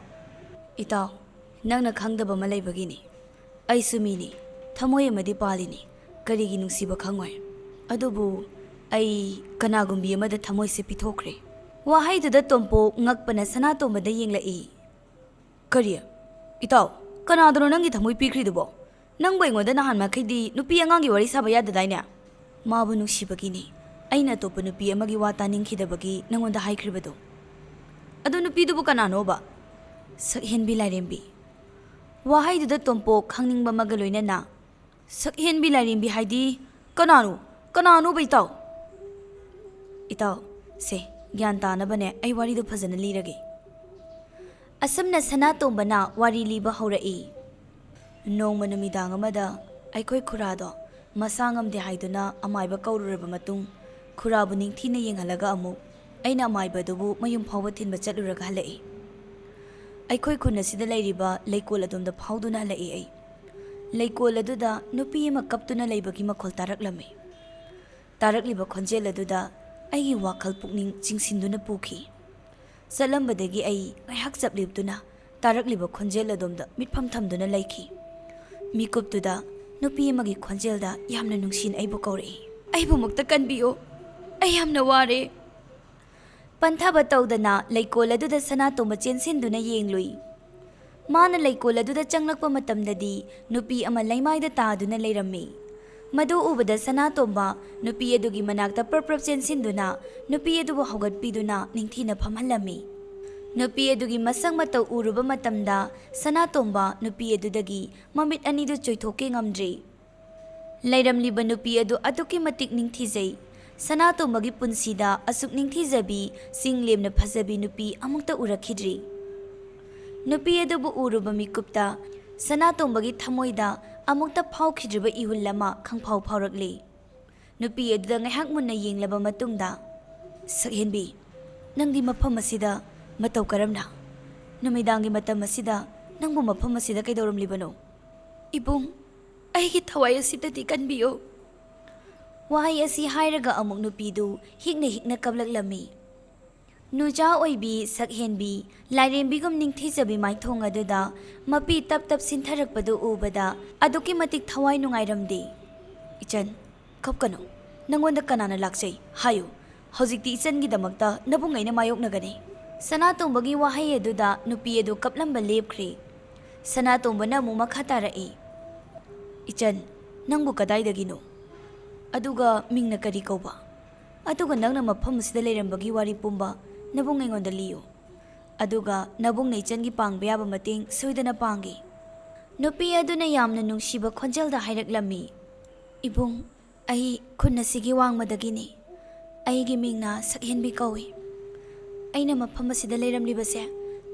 "ꯏꯇꯥꯎ, ꯅꯪꯅ ꯈꯪꯗꯕ ꯑꯃ ꯂꯩꯕꯒꯤꯅꯤ꯫ ꯑꯩꯁꯨ ꯃꯤꯅꯤ, ꯊꯃꯣꯏ ꯑꯃꯗꯤ ꯄꯥꯜꯂꯤꯅꯤ, ꯀꯔꯤꯒꯤ ꯅꯨꯡꯁꯤꯕ ꯈꯪꯉꯣꯏ? ꯑꯗꯨꯕꯨ ꯑꯩ ꯀꯅꯥꯒꯨꯝꯕꯤ ꯑꯃꯗ ꯊꯃꯣꯏꯁꯦ ꯄꯤꯊꯣꯛꯈ꯭ꯔꯦ꯫" ꯋꯥꯍꯩꯗꯨꯗ ꯇꯣꯝꯄꯣꯛ ꯉꯛꯄꯅ ꯁꯅꯥꯇꯣꯝꯕꯗ ꯌꯦꯡꯂꯛꯏ꯫ "ꯀꯔꯤ? ꯏꯇꯥꯎ, ꯀꯅꯥꯗꯅꯣ ꯅꯪꯒꯤ ꯊꯃꯣꯏ ꯄꯤꯈ꯭ꯔꯤꯗꯨꯕꯣ? ꯅꯪꯕꯨ ꯑꯩꯉꯣꯟꯗ ꯅꯍꯥꯟ ꯃꯈꯩꯗꯤ ꯅꯨꯄꯤ ꯑꯉꯥꯡꯒꯤ ꯋꯥꯔꯤ ꯁꯥꯕ ꯌꯥꯗꯗꯥꯏꯅꯦ?" "ꯃꯥꯕꯨ ꯅꯨꯡꯁꯤꯕꯒꯤꯅꯤ ꯑꯩꯅ ꯑꯇꯣꯞꯄ ꯅꯨꯄꯤ ꯑꯃꯒꯤ ꯋꯥ ꯇꯥꯅꯤꯡꯈꯤꯗꯕꯒꯤ ꯅꯪꯉꯣꯟꯗ ꯍꯥꯏꯈ꯭ꯔꯤꯕꯗꯣ꯫" "ꯑꯗꯨ ꯅꯨꯄꯤꯗꯨꯕꯨ ꯀꯅꯥꯅꯣꯕ?" "ꯁꯛꯍꯦꯟꯕꯤ ꯂꯥꯏꯔꯦꯝꯕꯤ꯫" ꯋꯥꯍꯩꯗꯨꯗ ꯇꯣꯝꯄꯣꯛ ꯈꯪꯅꯤꯡꯕ ꯑꯃꯒ ꯂꯣꯏꯅꯅ, "ꯁꯛꯍꯦꯟꯕꯤ ꯂꯥꯏꯔꯦꯝꯕꯤ ꯍꯥꯏꯗꯤ ꯀꯅꯥꯅꯣ? "ꯀꯅꯥꯅꯣꯕ ꯏꯇꯥꯎ?" "ꯏꯇꯥꯎ, ꯁꯦ, ꯒ꯭ꯌꯥꯟ ꯇꯥꯅꯕꯅꯦ ꯑꯩ ꯋꯥꯔꯤꯗꯣ ꯐꯖꯅ ꯂꯤꯔꯒꯦ꯫" ꯑꯁꯨꯝꯅ ꯁꯅꯥꯇꯣꯝꯕꯅ ꯋꯥꯔꯤ ꯂꯤꯕ ꯍꯧꯔꯛꯏ꯫ ꯅꯣꯡꯃ ꯅꯨꯃꯤꯗꯥꯡ ꯑꯃꯗ ꯑꯩꯈꯣꯏ ꯈꯨꯔꯥꯗꯣ ꯃꯁꯥ ꯉꯝꯗꯦ ꯍꯥꯏꯗꯨꯅ ꯑꯃꯥꯏꯕ ꯀꯧꯔꯨꯔꯕ ꯃꯇꯨꯡ, ꯈꯨꯔꯥꯕꯨ ꯅꯤꯡꯊꯤꯅ ꯌꯦꯡꯍꯜꯂꯒ ꯑꯃꯨꯛ ꯑꯩꯅ ꯑꯃꯥꯏꯕꯗꯨꯕꯨ ꯃꯌꯨꯝ ꯐꯥꯎꯕ ꯊꯤꯟꯕ ꯆꯠꯂꯨꯔꯒ ꯍꯜꯂꯛꯏ꯫ ꯑꯩꯈꯣꯏ ꯈꯨꯟ ꯑꯁꯤꯗ ꯂꯩꯔꯤꯕ ꯂꯩꯀꯣꯜ ꯑꯗꯣꯝꯗ ꯐꯥꯎꯗꯨꯅ ꯍꯜꯂꯛꯏ ꯑꯩ꯫ ꯂꯩꯀꯣꯜ ꯑꯗꯨꯗ ꯅꯨꯄꯤ ꯑꯃ ꯀꯞꯇꯨꯅ ꯂꯩꯕꯒꯤ ꯃꯈꯣꯜ ꯇꯥꯔꯛꯂꯝꯃꯤ꯫ ꯇꯥꯔꯛꯂꯤꯕ ꯈꯣꯟꯖꯦꯜ ꯑꯗꯨꯗ ꯑꯩꯒꯤ ꯋꯥꯈꯜ ꯄꯨꯛꯅꯤꯡ ꯆꯤꯡꯁꯤꯟꯗꯨꯅ ꯄꯨꯈꯤ꯫ ꯆꯠꯂꯝꯕꯗꯒꯤ ꯑꯩ ꯉꯥꯏꯍꯥꯛ ꯆꯞ ꯂꯦꯞꯇꯨꯅ ꯇꯥꯔꯛꯂꯤꯕ ꯈꯣꯟꯖꯦꯜ ꯑꯗꯣꯝꯗ ꯃꯤꯠꯐꯝ ꯊꯝꯗꯨꯅ ꯂꯩꯈꯤ꯫ ꯃꯤꯀꯨꯞꯇꯨꯗ ꯅꯨꯄꯤ ꯑꯃꯒꯤ ꯈꯣꯟꯖꯦꯜꯗ ꯌꯥꯝꯅ ꯅꯨꯡꯁꯤꯅ ꯑꯩꯕꯨ ꯀꯧꯔꯛꯏ꯫ "ꯑꯩꯕꯨ ꯑꯃꯨꯛꯇ ꯀꯟꯕꯤꯌꯨ, ꯑꯩ ꯌꯥꯝꯅ ꯋꯥꯔꯦ꯫" ꯄꯟꯊꯕ ꯇꯧꯗꯅ ꯂꯩꯀꯣꯜ ꯑꯗꯨꯗ ꯁꯅꯥꯇꯣꯝꯕ ꯆꯦꯟꯁꯤꯟꯗꯨꯅ ꯌꯦꯡꯂꯨꯏ꯫ ꯃꯥꯅ ꯂꯩꯀꯣꯜ ꯑꯗꯨꯗ ꯆꯪꯂꯛꯄ ꯃꯇꯝꯗꯗꯤ ꯅꯨꯄꯤ ꯑꯃ ꯂꯩꯃꯥꯏꯗ ꯇꯥꯗꯨꯅ ꯂꯩꯔꯝꯃꯤ꯫ ꯃꯗꯨ ꯎꯕꯗ ꯁꯅꯥꯇꯣꯝꯕ ꯅꯨꯄꯤ ꯑꯗꯨꯒꯤ ꯃꯅꯥꯛꯇ ꯄ꯭ꯔꯞ ꯄ꯭ꯔꯞ ꯆꯦꯟꯁꯤꯟꯗꯨꯅ ꯅꯨꯄꯤ ꯑꯗꯨꯕꯨ ꯍꯧꯒꯠꯄꯤꯗꯨꯅ ꯅꯤꯡꯊꯤꯅ ꯐꯝꯍꯜꯂꯝꯃꯤ꯫ ꯅꯨꯄꯤ ꯑꯗꯨꯒꯤ ꯃꯁꯛ ꯃꯇꯧ ꯎꯔꯨꯕ ꯃꯇꯝꯗ ꯁꯅꯥꯇꯣꯝꯕ ꯅꯨꯄꯤ ꯑꯗꯨꯗꯒꯤ ꯃꯃꯤꯠ ꯑꯅꯤꯗꯨ ꯆꯣꯏꯊꯣꯛꯀꯦ ꯉꯝꯗ꯭ꯔꯤ꯫ ꯂꯩꯔꯝꯂꯤꯕ ꯅꯨꯄꯤ ꯑꯗꯨ ꯑꯗꯨꯛꯀꯤ ꯃꯇꯤꯛ ꯅꯤꯡꯊꯤꯖꯩ꯫ ꯁꯅꯥꯇꯣꯝꯕꯒꯤ ꯄꯨꯟꯁꯤꯗ ꯑꯁꯨꯛ ꯅꯤꯡꯊꯤꯖꯕꯤ, ꯆꯤꯡ ꯂꯦꯝꯅ ꯐꯖꯕꯤ ꯅꯨꯄꯤ ꯑꯃꯨꯛꯇ ꯎꯔꯛꯈꯤꯗ꯭ꯔꯤ꯫ ꯅꯨꯄꯤ ꯑꯗꯨꯕꯨ ꯎꯔꯨꯕ ꯃꯤꯀꯨꯞꯇ ꯁꯅꯥꯇꯣꯝꯕꯒꯤ ꯊꯃꯣꯏꯗ ꯑꯃꯨꯛꯇ ꯐꯥꯎꯈꯤꯗ꯭ꯔꯤꯕ ꯏꯍꯨꯜ ꯑꯃ ꯈꯪꯐꯥꯎ ꯐꯥꯎꯔꯛꯂꯤ꯫ ꯅꯨꯄꯤ ꯑꯗꯨꯗ ꯉꯥꯏꯍꯥꯛ ꯃꯨꯟꯅ ꯌꯦꯡꯂꯕ ꯃꯇꯨꯡꯗ, "ꯁꯛꯍꯦꯟꯕꯤ, ꯅꯪꯗꯤ ꯃꯐꯝ ꯑꯁꯤꯗ ꯃꯇꯧ ꯀꯔꯝꯅ? ꯅꯨꯃꯤꯗꯥꯡꯒꯤ ꯃꯇꯝ ꯑꯁꯤꯗ ꯅꯪꯕꯨ ꯃꯐꯝ ꯑꯁꯤꯗ ꯀꯩꯗꯧꯔꯝꯂꯤꯕꯅꯣ?" "ꯏꯕꯨꯡ, ꯑꯩꯒꯤ ꯊꯋꯥꯏ ꯑꯁꯤꯗꯗꯤ ꯀꯟꯕꯤꯌꯨ꯫" ꯋꯥꯍꯩ ꯑꯁꯤ ꯍꯥꯏꯔꯒ ꯑꯃꯨꯛ ꯅꯨꯄꯤꯗꯨ ꯍꯤꯛꯅ ꯍꯤꯛꯅ ꯀꯞꯂꯛꯂꯝꯃꯤ꯫ ꯅꯨꯖꯥ ꯑꯣꯏꯕꯤ, ꯁꯛꯍꯦꯟꯕꯤ, ꯂꯥꯏꯔꯦꯝꯕꯤꯒꯨꯝ ꯅꯤꯡꯊꯤꯖꯕꯤ ꯃꯥꯏꯊꯣꯡ ꯑꯗꯨꯗ ꯃꯄꯤ ꯇꯞ ꯇꯞ ꯁꯤꯟꯊꯔꯛꯄꯗꯨ ꯎꯕꯗ ꯑꯗꯨꯛꯀꯤ ꯃꯇꯤꯛ ꯊꯋꯥꯏ ꯅꯨꯡꯉꯥꯏꯔꯝꯗꯦ꯫ "ꯏꯆꯟ, ꯀꯞꯀꯅꯨ꯫ ꯅꯪꯉꯣꯟꯗ ꯀꯅꯥꯅ ꯂꯥꯛꯆꯩ? ꯍꯥꯏꯌꯨ꯫ ꯍꯧꯖꯤꯛꯇꯤ ꯏꯆꯟꯒꯤꯗꯃꯛꯇ ꯅꯕꯨꯡ ꯑꯩꯅ ꯃꯥꯌꯣꯛꯅꯒꯅꯤ꯫" ꯁꯅꯥꯇꯣꯝꯕꯒꯤ ꯋꯥꯍꯩ ꯑꯗꯨꯗ ꯅꯨꯄꯤ ꯑꯗꯨ ꯀꯞꯂꯝꯕ ꯂꯦꯞꯈ꯭ꯔꯦ꯫ ꯁꯅꯥꯇꯣꯝꯕꯅ ꯑꯃꯨꯛ ꯃꯈꯥ ꯇꯥꯔꯛꯏ, "ꯏꯆꯟ, ꯅꯪꯕꯨ ꯀꯗꯥꯏꯗꯒꯤꯅꯣ? ꯑꯗꯨꯒ ꯃꯤꯡꯅ ꯀꯔꯤ ꯀꯧꯕ? ꯑꯗꯨꯒ ꯅꯪꯅ ꯃꯐꯝ ꯑꯁꯤꯗ ꯂꯩꯔꯝꯕꯒꯤ ꯋꯥꯔꯤ ꯄꯨꯝꯕ ꯅꯕꯨꯡ ꯑꯩꯉꯣꯟꯗ ꯂꯤꯌꯨ꯫ ꯑꯗꯨꯒ ꯅꯕꯨꯡꯅ ꯏꯆꯟꯒꯤ ꯄꯥꯡꯕ ꯌꯥꯕ ꯃꯇꯦꯡ ꯁꯣꯏꯗꯅ ꯄꯥꯡꯒꯦ꯫" ꯅꯨꯄꯤ ꯑꯗꯨꯅ ꯌꯥꯝꯅ ꯅꯨꯡꯁꯤꯕ ꯈꯣꯟꯖꯦꯜꯗ ꯍꯥꯏꯔꯛꯂꯝꯃꯤ, "ꯏꯕꯨꯡ, ꯑꯩ ꯈꯨꯟ ꯑꯁꯤꯒꯤ ꯋꯥꯡꯃꯗꯒꯤꯅꯤ꯫ ꯑꯩꯒꯤ ꯃꯤꯡꯅ ꯁꯛꯍꯦꯟꯕꯤ ꯀꯧꯏ꯫ ꯑꯩꯅ ꯃꯐꯝ ꯑꯁꯤꯗ ꯂꯩꯔꯝꯂꯤꯕꯁꯦ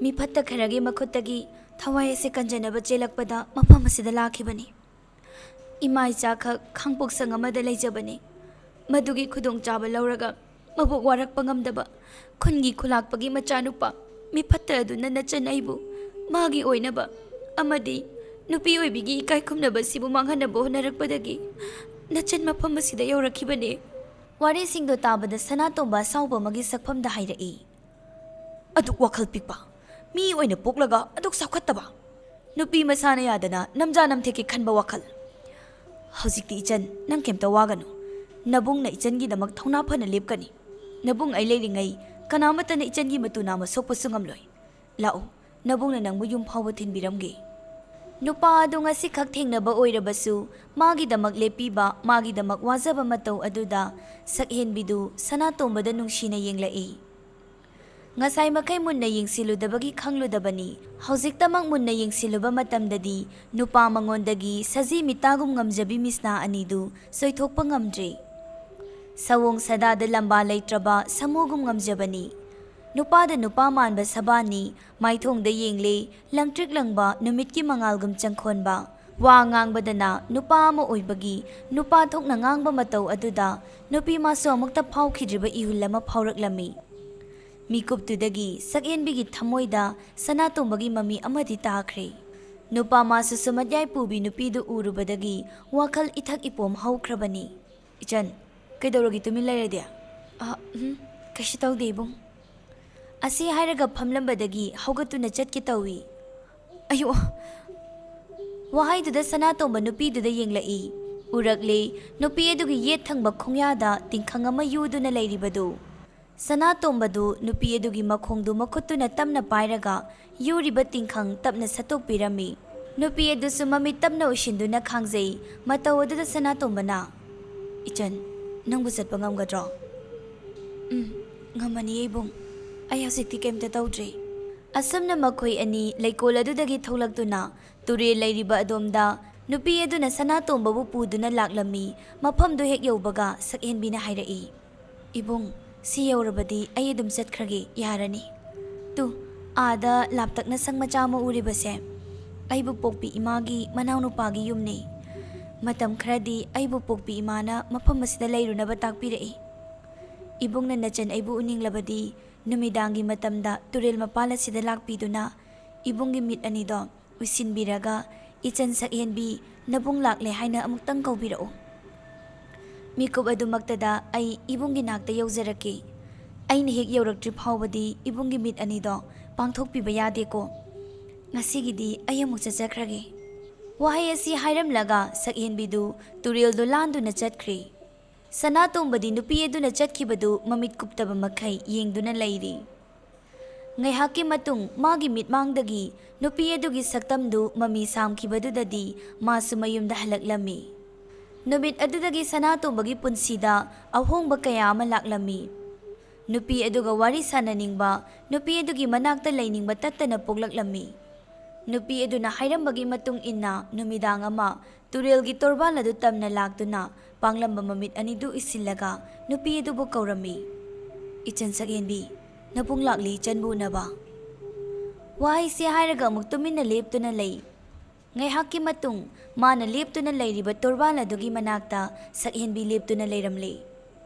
ꯃꯤꯐꯠꯇ ꯈꯔꯒꯤ ꯃꯈꯨꯠꯇꯒꯤ ꯊꯋꯥꯏ ꯑꯁꯤ ꯀꯟꯖꯅꯕ ꯆꯦꯜꯂꯛꯄꯗ ꯃꯐꯝ ꯑꯁꯤꯗ ꯂꯥꯛꯈꯤꯕꯅꯤ꯫ ꯏꯃꯥ ꯏꯆꯥꯈꯛ ꯈꯥꯡꯄꯣꯛꯁꯪ ꯑꯃꯗ ꯂꯩꯖꯕꯅꯤ꯫ ꯃꯗꯨꯒꯤ ꯈꯨꯗꯣꯡꯆꯥꯕ ꯂꯧꯔꯒ ꯃꯕꯨꯛ ꯋꯥꯔꯛꯄ ꯉꯝꯗꯕ ꯈꯨꯟꯒꯤ ꯈꯨꯂꯥꯛꯄꯒꯤ ꯃꯆꯥꯅꯨꯄꯥ ꯃꯤꯐꯠꯇ ꯑꯗꯨꯅ ꯅꯆꯟ ꯑꯩꯕꯨ ꯃꯥꯒꯤ ꯑꯣꯏꯅꯕ ꯑꯃꯗꯤ ꯅꯨꯄꯤ ꯑꯣꯏꯕꯤꯒꯤ ꯏꯀꯥꯏ ꯈꯨꯝꯅꯕ ꯑꯁꯤꯕꯨ ꯃꯥꯡꯍꯟꯅꯕ ꯍꯣꯠꯅꯔꯛꯄꯗꯒꯤ ꯅꯆꯟ ꯃꯐꯝ ꯑꯁꯤꯗ ꯌꯧꯔꯛꯈꯤꯕꯅꯦ꯫ ꯋꯥꯔꯤꯁꯤꯡꯗꯣ ꯇꯥꯕꯗ ꯁꯅꯥꯇꯣꯝꯕ ꯑꯁꯥꯎꯕ ꯑꯃꯒꯤ ꯁꯛꯐꯝꯗ ꯍꯥꯏꯔꯛꯏ꯫ ꯑꯗꯨꯛ ꯋꯥꯈꯜ ꯄꯤꯛꯄ, ꯃꯤ ꯑꯣꯏꯅ ꯄꯣꯛꯂꯒ ꯑꯗꯨꯛ ꯆꯥꯎꯈꯠꯇꯕ꯫ ꯅꯨꯄꯤ ꯃꯁꯥꯅ ꯌꯥꯗꯅ ꯅꯝꯖꯥ ꯅꯝꯊꯦꯛꯀꯦ ꯈꯟꯕ ꯋꯥꯈꯜ꯫ ꯍꯧꯖꯤꯛꯇꯤ ꯏꯆꯟ, ꯅꯪ ꯀꯩꯝꯇ ꯋꯥꯒꯅꯨ꯫ ꯅꯕꯨꯡꯅ ꯏꯆꯟꯒꯤꯗꯃꯛ ꯊꯧꯅꯥ ꯐꯅ ꯂꯦꯞꯀꯅꯤ꯫ ꯅꯕꯨꯡ ꯑꯩ ꯂꯩꯔꯤꯉꯩ ꯀꯅꯥꯃꯠꯇꯅ ꯏꯆꯟꯒꯤ ꯃꯇꯨ ꯅꯥꯝꯃ ꯁꯣꯛꯄꯁꯨ ꯉꯝꯂꯣꯏ꯫ ꯂꯥꯛꯎ, ꯅꯕꯨꯡꯅ ꯅꯪꯕꯨ ꯌꯨꯝ ꯐꯥꯎꯕ ꯊꯤꯟꯕꯤꯔꯝꯒꯦ꯫ ꯅꯨꯄꯥ ꯑꯗꯨ ꯉꯁꯤꯈꯛ ꯊꯦꯡꯅꯕ ꯑꯣꯏꯔꯕꯁꯨ ꯃꯥꯒꯤꯗꯃꯛ ꯂꯦꯞꯄꯤꯕ, ꯃꯥꯒꯤꯗꯃꯛ ꯋꯥꯖꯕ ꯃꯇꯧ ꯑꯗꯨꯗ ꯁꯛꯍꯦꯟꯕꯤꯗꯨ ꯁꯅꯥꯇꯣꯝꯕꯗ ꯅꯨꯡꯁꯤꯅ ꯌꯦꯡꯂꯛꯏ꯫ ꯉꯁꯥꯏ ꯃꯈꯩ ꯃꯨꯟꯅ ꯌꯦꯡꯁꯤꯜꯂꯨꯗꯕꯒꯤ ꯈꯪꯂꯨꯗꯕꯅꯤ꯫ ꯍꯧꯖꯤꯛꯇꯃꯛ ꯃꯨꯟꯅ ꯌꯦꯡꯁꯤꯜꯂꯨꯕ ꯃꯇꯝꯗꯗꯤ ꯅꯨꯄꯥ ꯃꯉꯣꯟꯗꯒꯤ ꯁꯖꯤ ꯃꯤꯇꯥꯒꯨꯝ ꯉꯝꯖꯕꯤ ꯃꯤꯁꯅꯥ ꯑꯅꯤꯗꯨ ꯆꯣꯏꯊꯣꯛꯄ ꯉꯝꯗ꯭ꯔꯦ꯫ ꯁꯑꯣꯡ ꯁꯥꯗꯥꯗ ꯂꯝꯕꯥ ꯂꯩꯇ꯭ꯔꯕ ꯁꯥꯃꯨꯒꯨꯝ ꯉꯝꯖꯕꯅꯤ꯫ ꯅꯨꯄꯥꯗ ꯅꯨꯄꯥ ꯃꯥꯟꯕ ꯁꯕꯥꯟꯅꯤ, ꯃꯥꯏꯊꯣꯡꯗ ꯌꯦꯡꯂꯦ, ꯂꯪꯇ꯭ꯔꯤꯛ ꯂꯪꯕ ꯅꯨꯃꯤꯠꯀꯤ ꯃꯉꯥꯜꯒꯨꯝ ꯆꯪꯈꯣꯟꯕ꯫ ꯋꯥ ꯉꯥꯡꯕꯗꯅ ꯅꯨꯄꯥ ꯑꯃ ꯑꯣꯏꯕꯒꯤ ꯅꯨꯄꯥ ꯊꯣꯛꯅ ꯉꯥꯡꯕ ꯃꯇꯧ ꯑꯗꯨꯗ ꯅꯨꯄꯤ ꯃꯥꯁꯨ ꯑꯃꯨꯛꯇ ꯐꯥꯎꯈꯤꯗ꯭ꯔꯤꯕ ꯏꯍꯨꯜ ꯑꯃ ꯐꯥꯎꯔꯛꯂꯝꯃꯤ꯫ ꯃꯤꯀꯨꯞꯇꯨꯗꯒꯤ ꯁꯛꯍꯦꯟꯕꯤꯒꯤ ꯊꯃꯣꯏꯗ ꯁꯅꯥꯇꯣꯝꯕꯒꯤ ꯃꯃꯤ ꯑꯃꯗꯤ ꯇꯥꯈ꯭ꯔꯦ꯫ ꯅꯨꯄꯥ ꯃꯥꯁꯨ ꯁꯨꯃꯠꯌꯥꯏ ꯄꯨꯕꯤ ꯅꯨꯄꯤꯗꯨ ꯎꯔꯨꯕꯗꯒꯤ ꯋꯥꯈꯜ ꯏꯊꯛ ꯏꯄꯣꯝ ꯍꯧꯈ꯭ꯔꯕꯅꯤ꯫ "ꯏꯆꯟ, ꯀꯩꯗꯧꯔꯒꯦ ꯇꯨꯃꯤꯟ ꯂꯩꯔꯗꯤ?" "ꯑ, ꯎꯝ, ꯀꯩꯁꯨ ꯇꯧꯗꯦ, ꯏꯕꯨꯡ꯫" ꯑꯁꯤ ꯍꯥꯏꯔꯒ ꯐꯝꯂꯝꯕꯗꯒꯤ ꯍꯧꯒꯠꯇꯨꯅ ꯆꯠꯀꯦ ꯇꯧꯏ꯫ "ꯑꯌꯣ!" ꯋꯥꯍꯩꯗꯨꯗ ꯁꯅꯥꯇꯣꯝꯕ ꯅꯨꯄꯤꯗꯨꯗ ꯌꯦꯡꯂꯛꯏ꯫ ꯎꯔꯛꯂꯦ, ꯅꯨꯄꯤ ꯑꯗꯨꯒꯤ ꯌꯦꯠ ꯊꯪꯕ ꯈꯣꯡꯌꯥꯗ ꯇꯤꯡꯈꯪ ꯑꯃ ꯌꯨꯗꯨꯅ ꯂꯩꯔꯤꯕꯗꯨ꯫ ꯁꯅꯥꯇꯣꯝꯕꯗꯨ ꯅꯨꯄꯤ ꯑꯗꯨꯒꯤ ꯃꯈꯣꯡꯗꯨ ꯃꯈꯨꯠꯇꯨꯅ ꯇꯞꯅ ꯄꯥꯏꯔꯒ ꯌꯨꯔꯤꯕ ꯇꯤꯡꯈꯪ ꯇꯞꯅ ꯁꯠꯇꯣꯛꯄꯤꯔꯝꯃꯤ꯫ ꯅꯨꯄꯤ ꯑꯗꯨꯁꯨ ꯃꯃꯤꯠ ꯇꯞꯅ ꯎꯏꯁꯤꯟꯗꯨꯅ ꯈꯥꯡꯖꯩ꯫ ꯃꯇꯧ ꯑꯗꯨꯗ ꯁꯅꯥꯇꯣꯝꯕꯅ, "ꯏꯆꯟ, ꯅꯪꯕꯨ ꯆꯠꯄ ꯉꯝꯒꯗ꯭ꯔꯣ?" "ꯎꯝ, ꯉꯝꯃꯅꯤꯌꯦ, ꯏꯕꯨꯡ꯫ ꯑꯩ ꯍꯧꯖꯤꯛꯇꯤ ꯀꯩꯝꯇ ꯇꯧꯗ꯭ꯔꯤ꯫" ꯑꯁꯨꯝꯅ ꯃꯈꯣꯏ ꯑꯅꯤ ꯂꯩꯀꯣꯜ ꯑꯗꯨꯗꯒꯤ ꯊꯣꯛꯂꯛꯇꯨꯅ ꯇꯨꯔꯦꯜ ꯂꯩꯔꯤꯕ ꯑꯗꯣꯝꯗ ꯅꯨꯄꯤ ꯑꯗꯨꯅ ꯁꯅꯥꯇꯣꯝꯕꯕꯨ ꯄꯨꯗꯨꯅ ꯂꯥꯛꯂꯝꯃꯤ꯫ ꯃꯐꯝꯗꯨ ꯍꯦꯛ ꯌꯧꯕꯒ ꯁꯛꯍꯦꯟꯕꯤꯅ ꯍꯥꯏꯔꯛꯏ, "ꯏꯕꯨꯡ, ꯁꯤ ꯌꯧꯔꯕꯗꯤ ꯑꯩ ꯑꯗꯨꯝ ꯆꯠꯈ꯭ꯔꯒꯦ, ꯌꯥꯔꯅꯤ꯫ ꯇꯨ, ꯑꯥꯗ ꯂꯥꯞꯇꯛꯅ ꯁꯪ ꯃꯆꯥ ꯑꯃ ꯎꯔꯤꯕꯁꯦ, ꯑꯩꯕꯨ ꯄꯣꯛꯄꯤ ꯏꯃꯥꯒꯤ ꯃꯅꯥꯎꯅꯨꯄꯥꯒꯤ ꯌꯨꯝꯅꯤ꯫ ꯃꯇꯝ ꯈꯔꯗꯤ ꯑꯩꯕꯨ ꯄꯣꯛꯄꯤ ꯏꯃꯥꯅ ꯃꯐꯝ ꯑꯁꯤꯗ ꯂꯩꯔꯨꯅꯕ ꯇꯥꯛꯄꯤꯔꯛꯏ꯫ ꯏꯕꯨꯡꯅ ꯅꯆꯟ ꯑꯩꯕꯨ ꯎꯅꯤꯡꯂꯕꯗꯤ ꯅꯨꯃꯤꯗꯥꯡꯒꯤ ꯃꯇꯝꯗ ꯇꯨꯔꯦꯜ ꯃꯄꯥꯜ ꯑꯁꯤꯗ ꯂꯥꯛꯄꯤꯗꯨꯅ ꯏꯕꯨꯡꯒꯤ ꯃꯤꯠ ꯑꯅꯤꯗꯣ ꯎꯏꯁꯤꯟꯕꯤꯔꯒ ꯏꯆꯟ ꯁꯛꯍꯦꯟꯕꯤ ꯅꯕꯨꯡ ꯂꯥꯛꯂꯦ ꯍꯥꯏꯅ ꯑꯃꯨꯛꯇꯪ ꯀꯧꯕꯤꯔꯛꯎ꯫ ꯃꯤꯀꯨꯞ ꯑꯗꯨꯃꯛꯇꯗ ꯑꯩ ꯏꯕꯨꯡꯒꯤ ꯅꯥꯛꯇ ꯌꯧꯖꯔꯛꯀꯦ꯫ ꯑꯩꯅ ꯍꯦꯛ ꯌꯧꯔꯛꯇ꯭ꯔꯤ ꯐꯥꯎꯕꯗꯤ ꯏꯕꯨꯡꯒꯤ ꯃꯤꯠ ꯑꯅꯤꯗꯣ ꯄꯥꯡꯊꯣꯛꯄꯤꯕ ꯌꯥꯗꯦꯀꯣ꯫ ꯉꯁꯤꯒꯤꯗꯤ ꯑꯩ ꯑꯃꯨꯛ ꯆꯠꯆꯈ꯭ꯔꯒꯦ꯫" ꯋꯥꯍꯩ ꯑꯁꯤ ꯍꯥꯏꯔꯝꯂꯒ ꯁꯛꯍꯦꯟꯕꯤꯗꯨ ꯇꯨꯔꯦꯜꯗꯨ ꯂꯥꯟꯗꯨꯅ ꯆꯠꯈ꯭ꯔꯦ꯫ ꯁꯅꯥꯇꯣꯝꯕꯗꯤ ꯅꯨꯄꯤ ꯑꯗꯨꯅ ꯆꯠꯈꯤꯕꯗꯨ ꯃꯃꯤꯠ ꯀꯨꯞꯇꯕ ꯃꯈꯩ ꯌꯦꯡꯗꯨꯅ ꯂꯩꯔꯤ꯫ ꯉꯥꯏꯍꯥꯛꯀꯤ ꯃꯇꯨꯡ ꯃꯥꯒꯤ ꯃꯤꯠꯃꯥꯡꯗꯒꯤ ꯅꯨꯄꯤ ꯑꯗꯨꯒꯤ ꯁꯛꯇꯝꯗꯨ ꯃꯃꯤ ꯁꯥꯝꯈꯤꯕꯗꯨꯗꯗꯤ ꯃꯥꯁꯨ ꯃꯌꯨꯝꯗ ꯍꯜꯂꯛꯂꯝꯃꯤ꯫ ꯅꯨꯃꯤꯠ ꯑꯗꯨꯗꯒꯤ ꯁꯅꯥꯇꯣꯝꯕꯒꯤ ꯄꯨꯟꯁꯤꯗ ꯑꯍꯣꯡꯕ ꯀꯌꯥ ꯑꯃ ꯂꯥꯛꯂꯝꯃꯤ꯫ ꯅꯨꯄꯤ ꯑꯗꯨꯒ ꯋꯥꯔꯤ ꯁꯥꯟꯅꯅꯤꯡꯕ, ꯅꯨꯄꯤ ꯑꯗꯨꯒꯤ ꯃꯅꯥꯛꯇ ꯂꯩꯅꯤꯡꯕ ꯇꯠꯇꯅ ꯄꯣꯛꯂꯛꯂꯝꯃꯤ꯫ ꯅꯨꯄꯤ ꯑꯗꯨꯅ ꯍꯥꯏꯔꯝꯕꯒꯤ ꯃꯇꯨꯡ ꯏꯟꯅ ꯅꯨꯃꯤꯗꯥꯡ ꯑꯃ ꯇꯨꯔꯦꯜꯒꯤ ꯇꯣꯔꯕꯥꯟ ꯑꯗꯨ ꯇꯝꯅ ꯂꯥꯛꯇꯨꯅ ꯄꯥꯡꯂꯝꯕ ꯃꯃꯤꯠ ꯑꯅꯤꯗꯨ ꯎꯏꯁꯤꯜꯂꯒ ꯅꯨꯄꯤ ꯑꯗꯨꯕꯨ ꯀꯧꯔꯝꯃꯤ, "ꯏꯆꯟ ꯁꯛꯍꯦꯟꯕꯤ, ꯅꯕꯨꯡ ꯂꯥꯛꯂꯤ ꯏꯆꯟꯕꯨ ꯎꯅꯕ꯫" ꯋꯥꯍꯩꯁꯦ ꯍꯥꯏꯔꯒ ꯑꯃꯨꯛ ꯇꯨꯃꯤꯟꯅ ꯂꯦꯞꯇꯨꯅ ꯂꯩ꯫ ꯉꯥꯏꯍꯥꯛꯀꯤ ꯃꯇꯨꯡ ꯃꯥꯅ ꯂꯦꯞꯇꯨꯅ ꯂꯩꯔꯤꯕ ꯇꯣꯔꯕꯥꯟ ꯑꯗꯨꯒꯤ ꯃꯅꯥꯛꯇ ꯁꯛꯍꯦꯟꯕꯤ ꯂꯦꯞꯇꯨꯅ ꯂꯩꯔꯝꯂꯦ꯫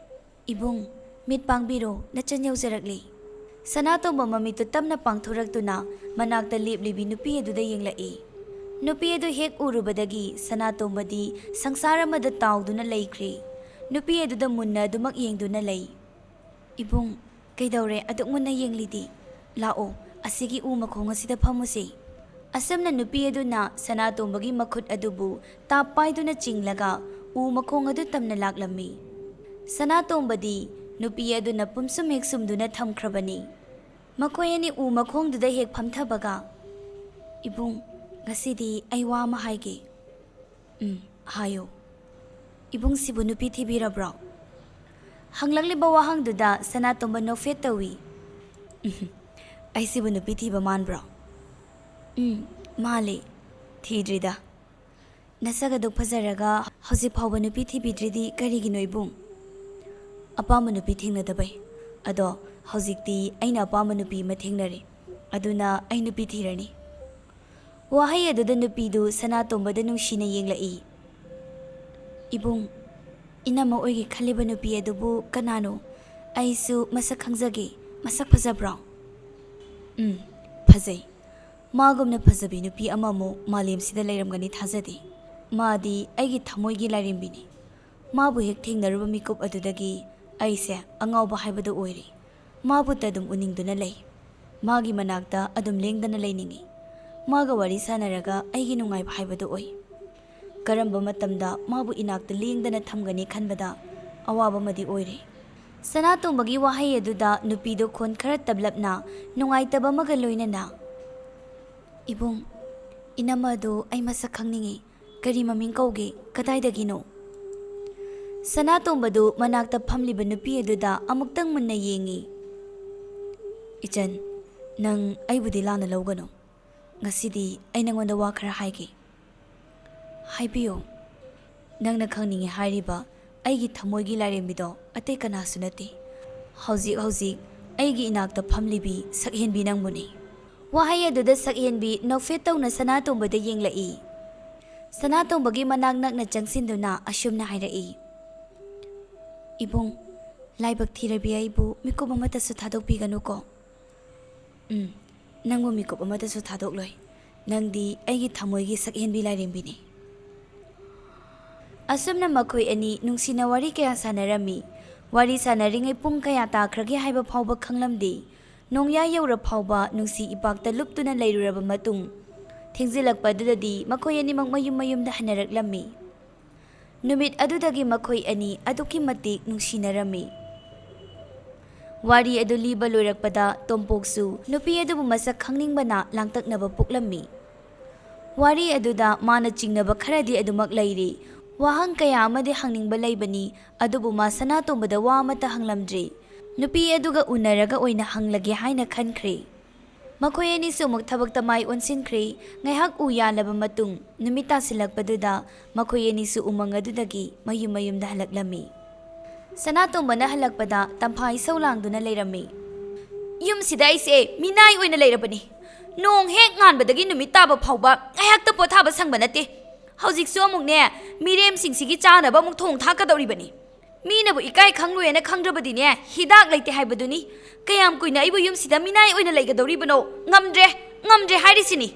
"ꯏꯕꯨꯡ, ꯃꯤꯠ ꯄꯥꯡꯕꯤꯔꯣ, ꯅꯆꯟ ꯌꯧꯖꯔꯛꯂꯦ꯫" ꯁꯅꯥꯇꯣꯝꯕ ꯃꯃꯤꯠꯇꯨ ꯇꯞꯅ ꯄꯥꯡꯊꯣꯔꯛꯇꯨꯅ ꯃꯅꯥꯛꯇ ꯂꯦꯞꯂꯤꯕꯤ ꯅꯨꯄꯤ ꯑꯗꯨꯗ ꯌꯦꯡꯂꯛꯏ꯫ ꯅꯨꯄꯤ ꯑꯗꯨ ꯍꯦꯛ ꯎꯔꯨꯕꯗꯒꯤ ꯁꯅꯥꯇꯣꯝꯕꯗꯤ ꯁꯪꯁꯥꯔ ꯑꯃꯗ ꯇꯥꯎꯗꯨꯅ ꯂꯩꯈ꯭ꯔꯦ꯫ ꯅꯨꯄꯤ ꯑꯗꯨꯗ ꯃꯨꯟꯅ ꯑꯗꯨꯃꯛ ꯌꯦꯡꯗꯨꯅ ꯂꯩ꯫ "ꯏꯕꯨꯡ, ꯀꯩꯗꯧꯔꯦ ꯑꯗꯨꯛ ꯃꯨꯟꯅ ꯌꯦꯡꯂꯤꯗꯤ? ꯂꯥꯛꯑꯣ, ꯑꯁꯤꯒꯤ ꯎ ꯃꯈꯣꯡ ꯑꯁꯤꯗ ꯐꯝꯃꯨꯁꯦ꯫" ꯑꯁꯨꯝꯅ ꯅꯨꯄꯤ ꯑꯗꯨꯅ ꯁꯅꯥꯇꯣꯝꯕꯒꯤ ꯃꯈꯨꯠ ꯑꯗꯨꯕꯨ ꯇꯥꯞ ꯄꯥꯏꯗꯨꯅ ꯆꯤꯡꯂꯒ ꯎ ꯃꯈꯣꯡ ꯑꯗꯨ ꯇꯝꯅ ꯂꯥꯛꯂꯝꯃꯤ꯫ ꯁꯅꯥꯇꯣꯝꯕꯗꯤ ꯅꯨꯄꯤ ꯑꯗꯨꯅ ꯄꯨꯝꯁꯨꯝ ꯍꯦꯛ ꯁꯨꯝꯗꯨꯅ ꯊꯝꯈ꯭ꯔꯕꯅꯤ꯫ ꯃꯈꯣꯏ ꯑꯅꯤ ꯎ ꯃꯈꯣꯡꯗꯨꯗ ꯍꯦꯛ ꯐꯝꯊꯕꯒ, "ꯏꯕꯨꯡ, ꯉꯁꯤꯗꯤ ꯑꯩ ꯋꯥ ꯑꯃ ꯍꯥꯏꯒꯦ꯫" "ꯎꯝ, ꯍꯥꯏꯌꯨ꯫" "ꯏꯕꯨꯡꯁꯤꯕꯨ ꯅꯨꯄꯤ ꯊꯤꯕꯤꯔꯕ꯭ꯔꯣ?" ꯍꯪꯂꯛꯂꯤꯕ ꯋꯥꯍꯪꯗꯨꯗ ꯁꯅꯥꯇꯣꯝꯕ ꯅꯣꯛꯐꯦꯠ ꯇꯧꯏ꯫ "ꯎꯝ, ꯑꯩꯁꯤꯕꯨ ꯅꯨꯄꯤ ꯊꯤꯕ ꯃꯥꯟꯕ꯭ꯔꯣ?" "ꯎꯝ, ꯃꯥꯜꯂꯤ꯫ ꯊꯤꯗ꯭ꯔꯤꯗ꯫" ꯅꯁꯛ ꯑꯗꯨꯛ ꯐꯖꯔꯒ ꯍꯧꯖꯤꯛ ꯐꯥꯎꯕ ꯅꯨꯄꯤ ꯊꯤꯕꯤꯗ꯭ꯔꯤꯗꯤ ꯀꯔꯤꯒꯤꯅꯣ ꯏꯕꯨꯡ? ꯑꯄꯥꯝꯕ ꯅꯨꯄꯤ ꯊꯦꯡꯅꯗꯕꯩ꯫ ꯑꯗꯣ ꯍꯧꯖꯤꯛꯇꯤ ꯑꯩꯅ ꯑꯄꯥꯝꯕ ꯅꯨꯄꯤ ꯑꯃ ꯊꯦꯡꯅꯔꯦ꯫ ꯑꯗꯨꯅ ꯑꯩ ꯅꯨꯄꯤ ꯊꯤꯔꯅꯤ꯫ ꯋꯥꯍꯩ ꯑꯗꯨꯗ ꯅꯨꯄꯤꯗꯨ ꯁꯅꯥꯇꯣꯝꯕꯗ ꯅꯨꯡꯁꯤꯅ ꯌꯦꯡꯂꯛꯏ꯫ ꯏꯕꯨꯡ, ꯏꯅꯝꯃ ꯑꯣꯏꯒꯦ ꯈꯜꯂꯤꯕ ꯅꯨꯄꯤ ꯑꯗꯨꯕꯨ ꯀꯅꯥꯅꯣ? ꯑꯩꯁꯨ ꯃꯁꯛ ꯈꯪꯖꯒꯦ꯫ ꯃꯁꯛ ꯐꯖꯕ꯭ꯔꯣ? ꯎꯝ, ꯐꯖꯩ꯫ ꯃꯥꯒꯨꯝꯅ ꯐꯖꯕꯤ ꯅꯨꯄꯤ ꯑꯃꯃꯨꯛ ꯃꯥꯂꯦꯝꯁꯤꯗ ꯂꯩꯔꯝꯒꯅꯤ ꯊꯥꯖꯗꯦ꯫ ꯃꯥꯗꯤ ꯑꯩꯒꯤ ꯊꯃꯣꯏꯒꯤ ꯂꯥꯏꯔꯦꯝꯕꯤꯅꯤ꯫ ꯃꯥꯕꯨ ꯍꯦꯛ ꯊꯦꯡꯅꯔꯨꯕ ꯃꯤꯀꯨꯞ ꯑꯗꯨꯗꯒꯤ ꯑꯩꯁꯦ ꯑꯉꯥꯎꯕ ꯍꯥꯏꯕꯗꯨ ꯑꯣꯏꯔꯦ꯫ ꯃꯥꯕꯨꯇ ꯑꯗꯨꯝ ꯎꯅꯤꯡꯗꯨꯅ ꯂꯩ꯫ ꯃꯥꯒꯤ ꯃꯅꯥꯛꯇ ꯑꯗꯨꯝ ꯂꯦꯡꯗꯅ ꯂꯩꯅꯤꯡꯏ꯫ ꯃꯥꯒ ꯋꯥꯔꯤ ꯁꯥꯟꯅꯔꯒ ꯑꯩꯒꯤ ꯅꯨꯡꯉꯥꯏꯕ ꯍꯥꯏꯕꯗꯨ ꯑꯣꯏ꯫ ꯀꯔꯝꯕ ꯃꯇꯝꯗ ꯃꯥꯕꯨ ꯏꯅꯥꯛꯇ ꯂꯦꯡꯗꯅ ꯊꯝꯒꯅꯤ ꯈꯟꯕꯗ ꯑꯋꯥꯕ ꯑꯃꯗꯤ ꯑꯣꯏꯔꯦ꯫ ꯁꯅꯥꯇꯣꯝꯕꯒꯤ ꯋꯥꯍꯩ ꯑꯗꯨꯗ ꯅꯨꯄꯤꯗꯨ ꯈꯣꯟ ꯈꯔ ꯇꯞꯂꯞꯅ, ꯅꯨꯡꯉꯥꯏꯇꯕ ꯑꯃꯒ ꯂꯣꯏꯅꯅ, "ꯏꯕꯨꯡ, ꯏꯅꯝꯃ ꯑꯗꯨ ꯑꯩ ꯃꯁꯛ ꯈꯪꯅꯤꯡꯏ꯫ ꯀꯔꯤ ꯃꯃꯤꯡ ꯀꯧꯒꯦ? ꯀꯗꯥꯏꯗꯒꯤꯅꯣ?" ꯁꯅꯥꯇꯣꯝꯕꯗꯨ ꯃꯅꯥꯛꯇ ꯐꯝꯂꯤꯕ ꯅꯨꯄꯤ ꯑꯗꯨꯗ ꯑꯃꯨꯛꯇꯪ ꯃꯨꯟꯅ ꯌꯦꯡꯏ꯫ "ꯏꯆꯟ, ꯅꯪ ꯑꯩꯕꯨꯗꯤ ꯂꯥꯟꯅ ꯂꯧꯒꯅꯨ꯫ ꯉꯁꯤꯗꯤ ꯑꯩ ꯅꯉꯣꯟꯗ ꯋꯥ ꯈꯔ ꯍꯥꯏꯒꯦ꯫" "ꯍꯥꯏꯕꯤꯌꯨ꯫" "ꯅꯪꯅ ꯈꯪꯅꯤꯡꯉꯤ ꯍꯥꯏꯔꯤꯕ ꯑꯩꯒꯤ ꯊꯃꯣꯏꯒꯤ ꯂꯥꯏꯔꯦꯝꯕꯤꯗꯣ ꯑꯇꯩ ꯀꯅꯥꯁꯨ ꯅꯠꯇꯦ꯫ ꯍꯧꯖꯤꯛ ꯍꯧꯖꯤꯛ ꯑꯩꯒꯤ ꯏꯅꯥꯛꯇ ꯐꯝꯂꯤꯕꯤ ꯁꯛꯍꯦꯟꯕꯤ ꯅꯪꯕꯨꯅꯤ꯫" ꯋꯥꯍꯩ ꯑꯗꯨꯗ ꯁꯛꯍꯦꯟꯕꯤ ꯅꯣꯛꯐꯦꯠ ꯇꯧꯅ ꯁꯅꯥꯇꯣꯝꯕꯗ ꯌꯦꯡꯂꯛꯏ꯫ ꯁꯅꯥꯇꯣꯝꯕꯒꯤ ꯃꯅꯥꯛ ꯅꯛꯅ ꯆꯪꯁꯤꯟꯗꯨꯅ ꯑꯁꯨꯝꯅ ꯍꯥꯏꯔꯛꯏ, "ꯏꯕꯨꯡ, ꯂꯥꯏꯕꯛ ꯊꯤꯔꯕꯤ ꯑꯩꯕꯨ ꯃꯤꯀꯨꯞ ꯑꯃꯠꯇꯁꯨ ꯊꯥꯗꯣꯛꯄꯤꯒꯅꯨꯀꯣ꯫" "ꯎꯝ, ꯅꯪꯕꯨ ꯃꯤꯀꯨꯞ ꯑꯃꯠꯇꯁꯨ ꯊꯥꯗꯣꯛꯂꯣꯏ꯫ ꯅꯪꯗꯤ ꯑꯩꯒꯤ ꯊꯃꯣꯏꯒꯤ ꯁꯛꯍꯦꯟꯕꯤ ꯂꯥꯏꯔꯦꯝꯕꯤꯅꯤ꯫" ꯑꯁꯨꯝꯅ ꯃꯈꯣꯏ ꯑꯅꯤ ꯅꯨꯡꯁꯤꯅ ꯋꯥꯔꯤ ꯀꯌꯥ ꯁꯥꯟꯅꯔꯝꯃꯤ꯫ ꯋꯥꯔꯤ ꯁꯥꯟꯅꯔꯤꯉꯩ ꯄꯨꯡ ꯀꯌꯥ ꯇꯥꯈ꯭ꯔꯒꯦ ꯍꯥꯏꯕ ꯐꯥꯎꯕ ꯈꯪꯂꯝꯗꯦ꯫ ꯅꯣꯡꯌꯥꯏ ꯌꯧꯔ ꯐꯥꯎꯕ ꯅꯨꯡꯁꯤ ꯏꯄꯥꯛꯇ ꯂꯨꯞꯇꯨꯅ ꯂꯩꯔꯨꯔꯕ ꯃꯇꯨꯡ, ꯊꯦꯡꯖꯤꯜꯂꯛꯄ ꯑꯗꯨꯗꯗꯤ ꯃꯈꯣꯏ ꯑꯅꯤꯃꯛ ꯃꯌꯨꯝ ꯃꯌꯨꯝꯗ ꯍꯟꯅꯔꯛꯂꯝꯃꯤ꯫ ꯅꯨꯃꯤꯠ ꯑꯗꯨꯗꯒꯤ ꯃꯈꯣꯏ ꯑꯅꯤ ꯑꯗꯨꯛꯀꯤ ꯃꯇꯤꯛ ꯅꯨꯡꯁꯤꯅꯔꯝꯃꯤ꯫ ꯋꯥꯔꯤ ꯑꯗꯨ ꯂꯤꯕ ꯂꯣꯏꯔꯛꯄꯗ ꯇꯣꯝꯄꯣꯛꯁꯨ ꯅꯨꯄꯤ ꯑꯗꯨꯕꯨ ꯃꯁꯛ ꯈꯪꯅꯤꯡꯕꯅ ꯂꯥꯡꯇꯛꯅꯕ ꯄꯣꯛꯂꯝꯃꯤ꯫ ꯋꯥꯔꯤ ꯑꯗꯨꯗ ꯃꯥꯅ ꯆꯤꯡꯅꯕ ꯈꯔꯗꯤ ꯑꯗꯨꯃꯛ ꯂꯩꯔꯤ꯫ ꯋꯥꯍꯪ ꯀꯌꯥ ꯑꯃꯗꯤ ꯍꯪꯅꯤꯡꯕ ꯂꯩꯕꯅꯤ, ꯑꯗꯨꯕꯨ ꯃꯥ ꯁꯅꯥꯇꯣꯝꯕꯗ ꯋꯥ ꯑꯃꯠꯇ ꯍꯪꯂꯝꯗ꯭ꯔꯤ꯫ ꯅꯨꯄꯤ ꯑꯗꯨꯒ ꯎꯅꯔꯒ ꯑꯣꯏꯅ ꯍꯪꯂꯒꯦ ꯍꯥꯏꯅ ꯈꯟꯈ꯭ꯔꯦ꯫ ꯃꯈꯣꯏ ꯑꯅꯤꯁꯨ ꯑꯃꯨꯛ ꯊꯕꯛꯇ ꯃꯥꯏ ꯑꯣꯟꯁꯤꯟꯈ꯭ꯔꯦ꯫ ꯉꯥꯏꯍꯥꯛ ꯎ ꯌꯥꯜꯂꯕ ꯃꯇꯨꯡ, ꯅꯨꯃꯤꯠ ꯇꯥꯁꯤꯜꯂꯛꯄꯗꯨꯗ ꯃꯈꯣꯏ ꯑꯅꯤꯁꯨ ꯎꯃꯪ ꯑꯗꯨꯗꯒꯤ ꯃꯌꯨꯝ ꯃꯌꯨꯝꯗ ꯍꯜꯂꯛꯂꯝꯃꯤ꯫ ꯁꯅꯥꯇꯣꯝꯕꯅ ꯍꯜꯂꯛꯄꯗ ꯇꯝꯐꯥ ꯏꯁꯧ ꯂꯥꯡꯗꯨꯅ ꯂꯩꯔꯝꯃꯤ꯫ "ꯌꯨꯝꯁꯤꯗ ꯑꯩꯁꯦ ꯃꯤꯅꯥꯏ ꯑꯣꯏꯅ ꯂꯩꯔꯕꯅꯤ꯫ ꯅꯣꯡ ꯍꯦꯛ ꯉꯥꯟꯕꯗꯒꯤ ꯅꯨꯃꯤꯠ ꯇꯥꯕ ꯐꯥꯎꯕ ꯉꯥꯏꯍꯥꯛꯇ ꯄꯣꯊꯥꯕ ꯁꯪꯕ ꯅꯠꯇꯦ꯫ ꯍꯧꯖꯤꯛꯁꯨ ꯑꯃꯨꯛꯅꯦ, ꯃꯤꯔꯦꯝꯁꯤꯡꯁꯤꯒꯤ ꯆꯥꯅꯕ ꯑꯃꯨꯛ ꯊꯣꯡ ꯊꯥꯛꯀꯗꯧꯔꯤꯕꯅꯤ꯫ ꯃꯤꯅꯕꯨ ꯏꯀꯥꯏ ꯈꯪꯂꯣꯏꯅ ꯈꯪꯗ꯭ꯔꯕꯗꯤꯅꯦ, ꯍꯤꯗꯥꯛ ꯂꯩꯇꯦ ꯍꯥꯏꯕꯗꯨꯅꯤ꯫ ꯀꯌꯥꯝ ꯀꯨꯏꯅ ꯑꯩꯕꯨ ꯌꯨꯝꯁꯤꯗ ꯃꯤꯅꯥꯏ ꯑꯣꯏꯅ ꯂꯩꯒꯗꯧꯔꯤꯕꯅꯣ? ꯉꯝꯗ꯭ꯔꯦ, ꯉꯝꯗ꯭ꯔꯦ ꯍꯥꯏꯔꯤꯁꯤꯅꯤ!"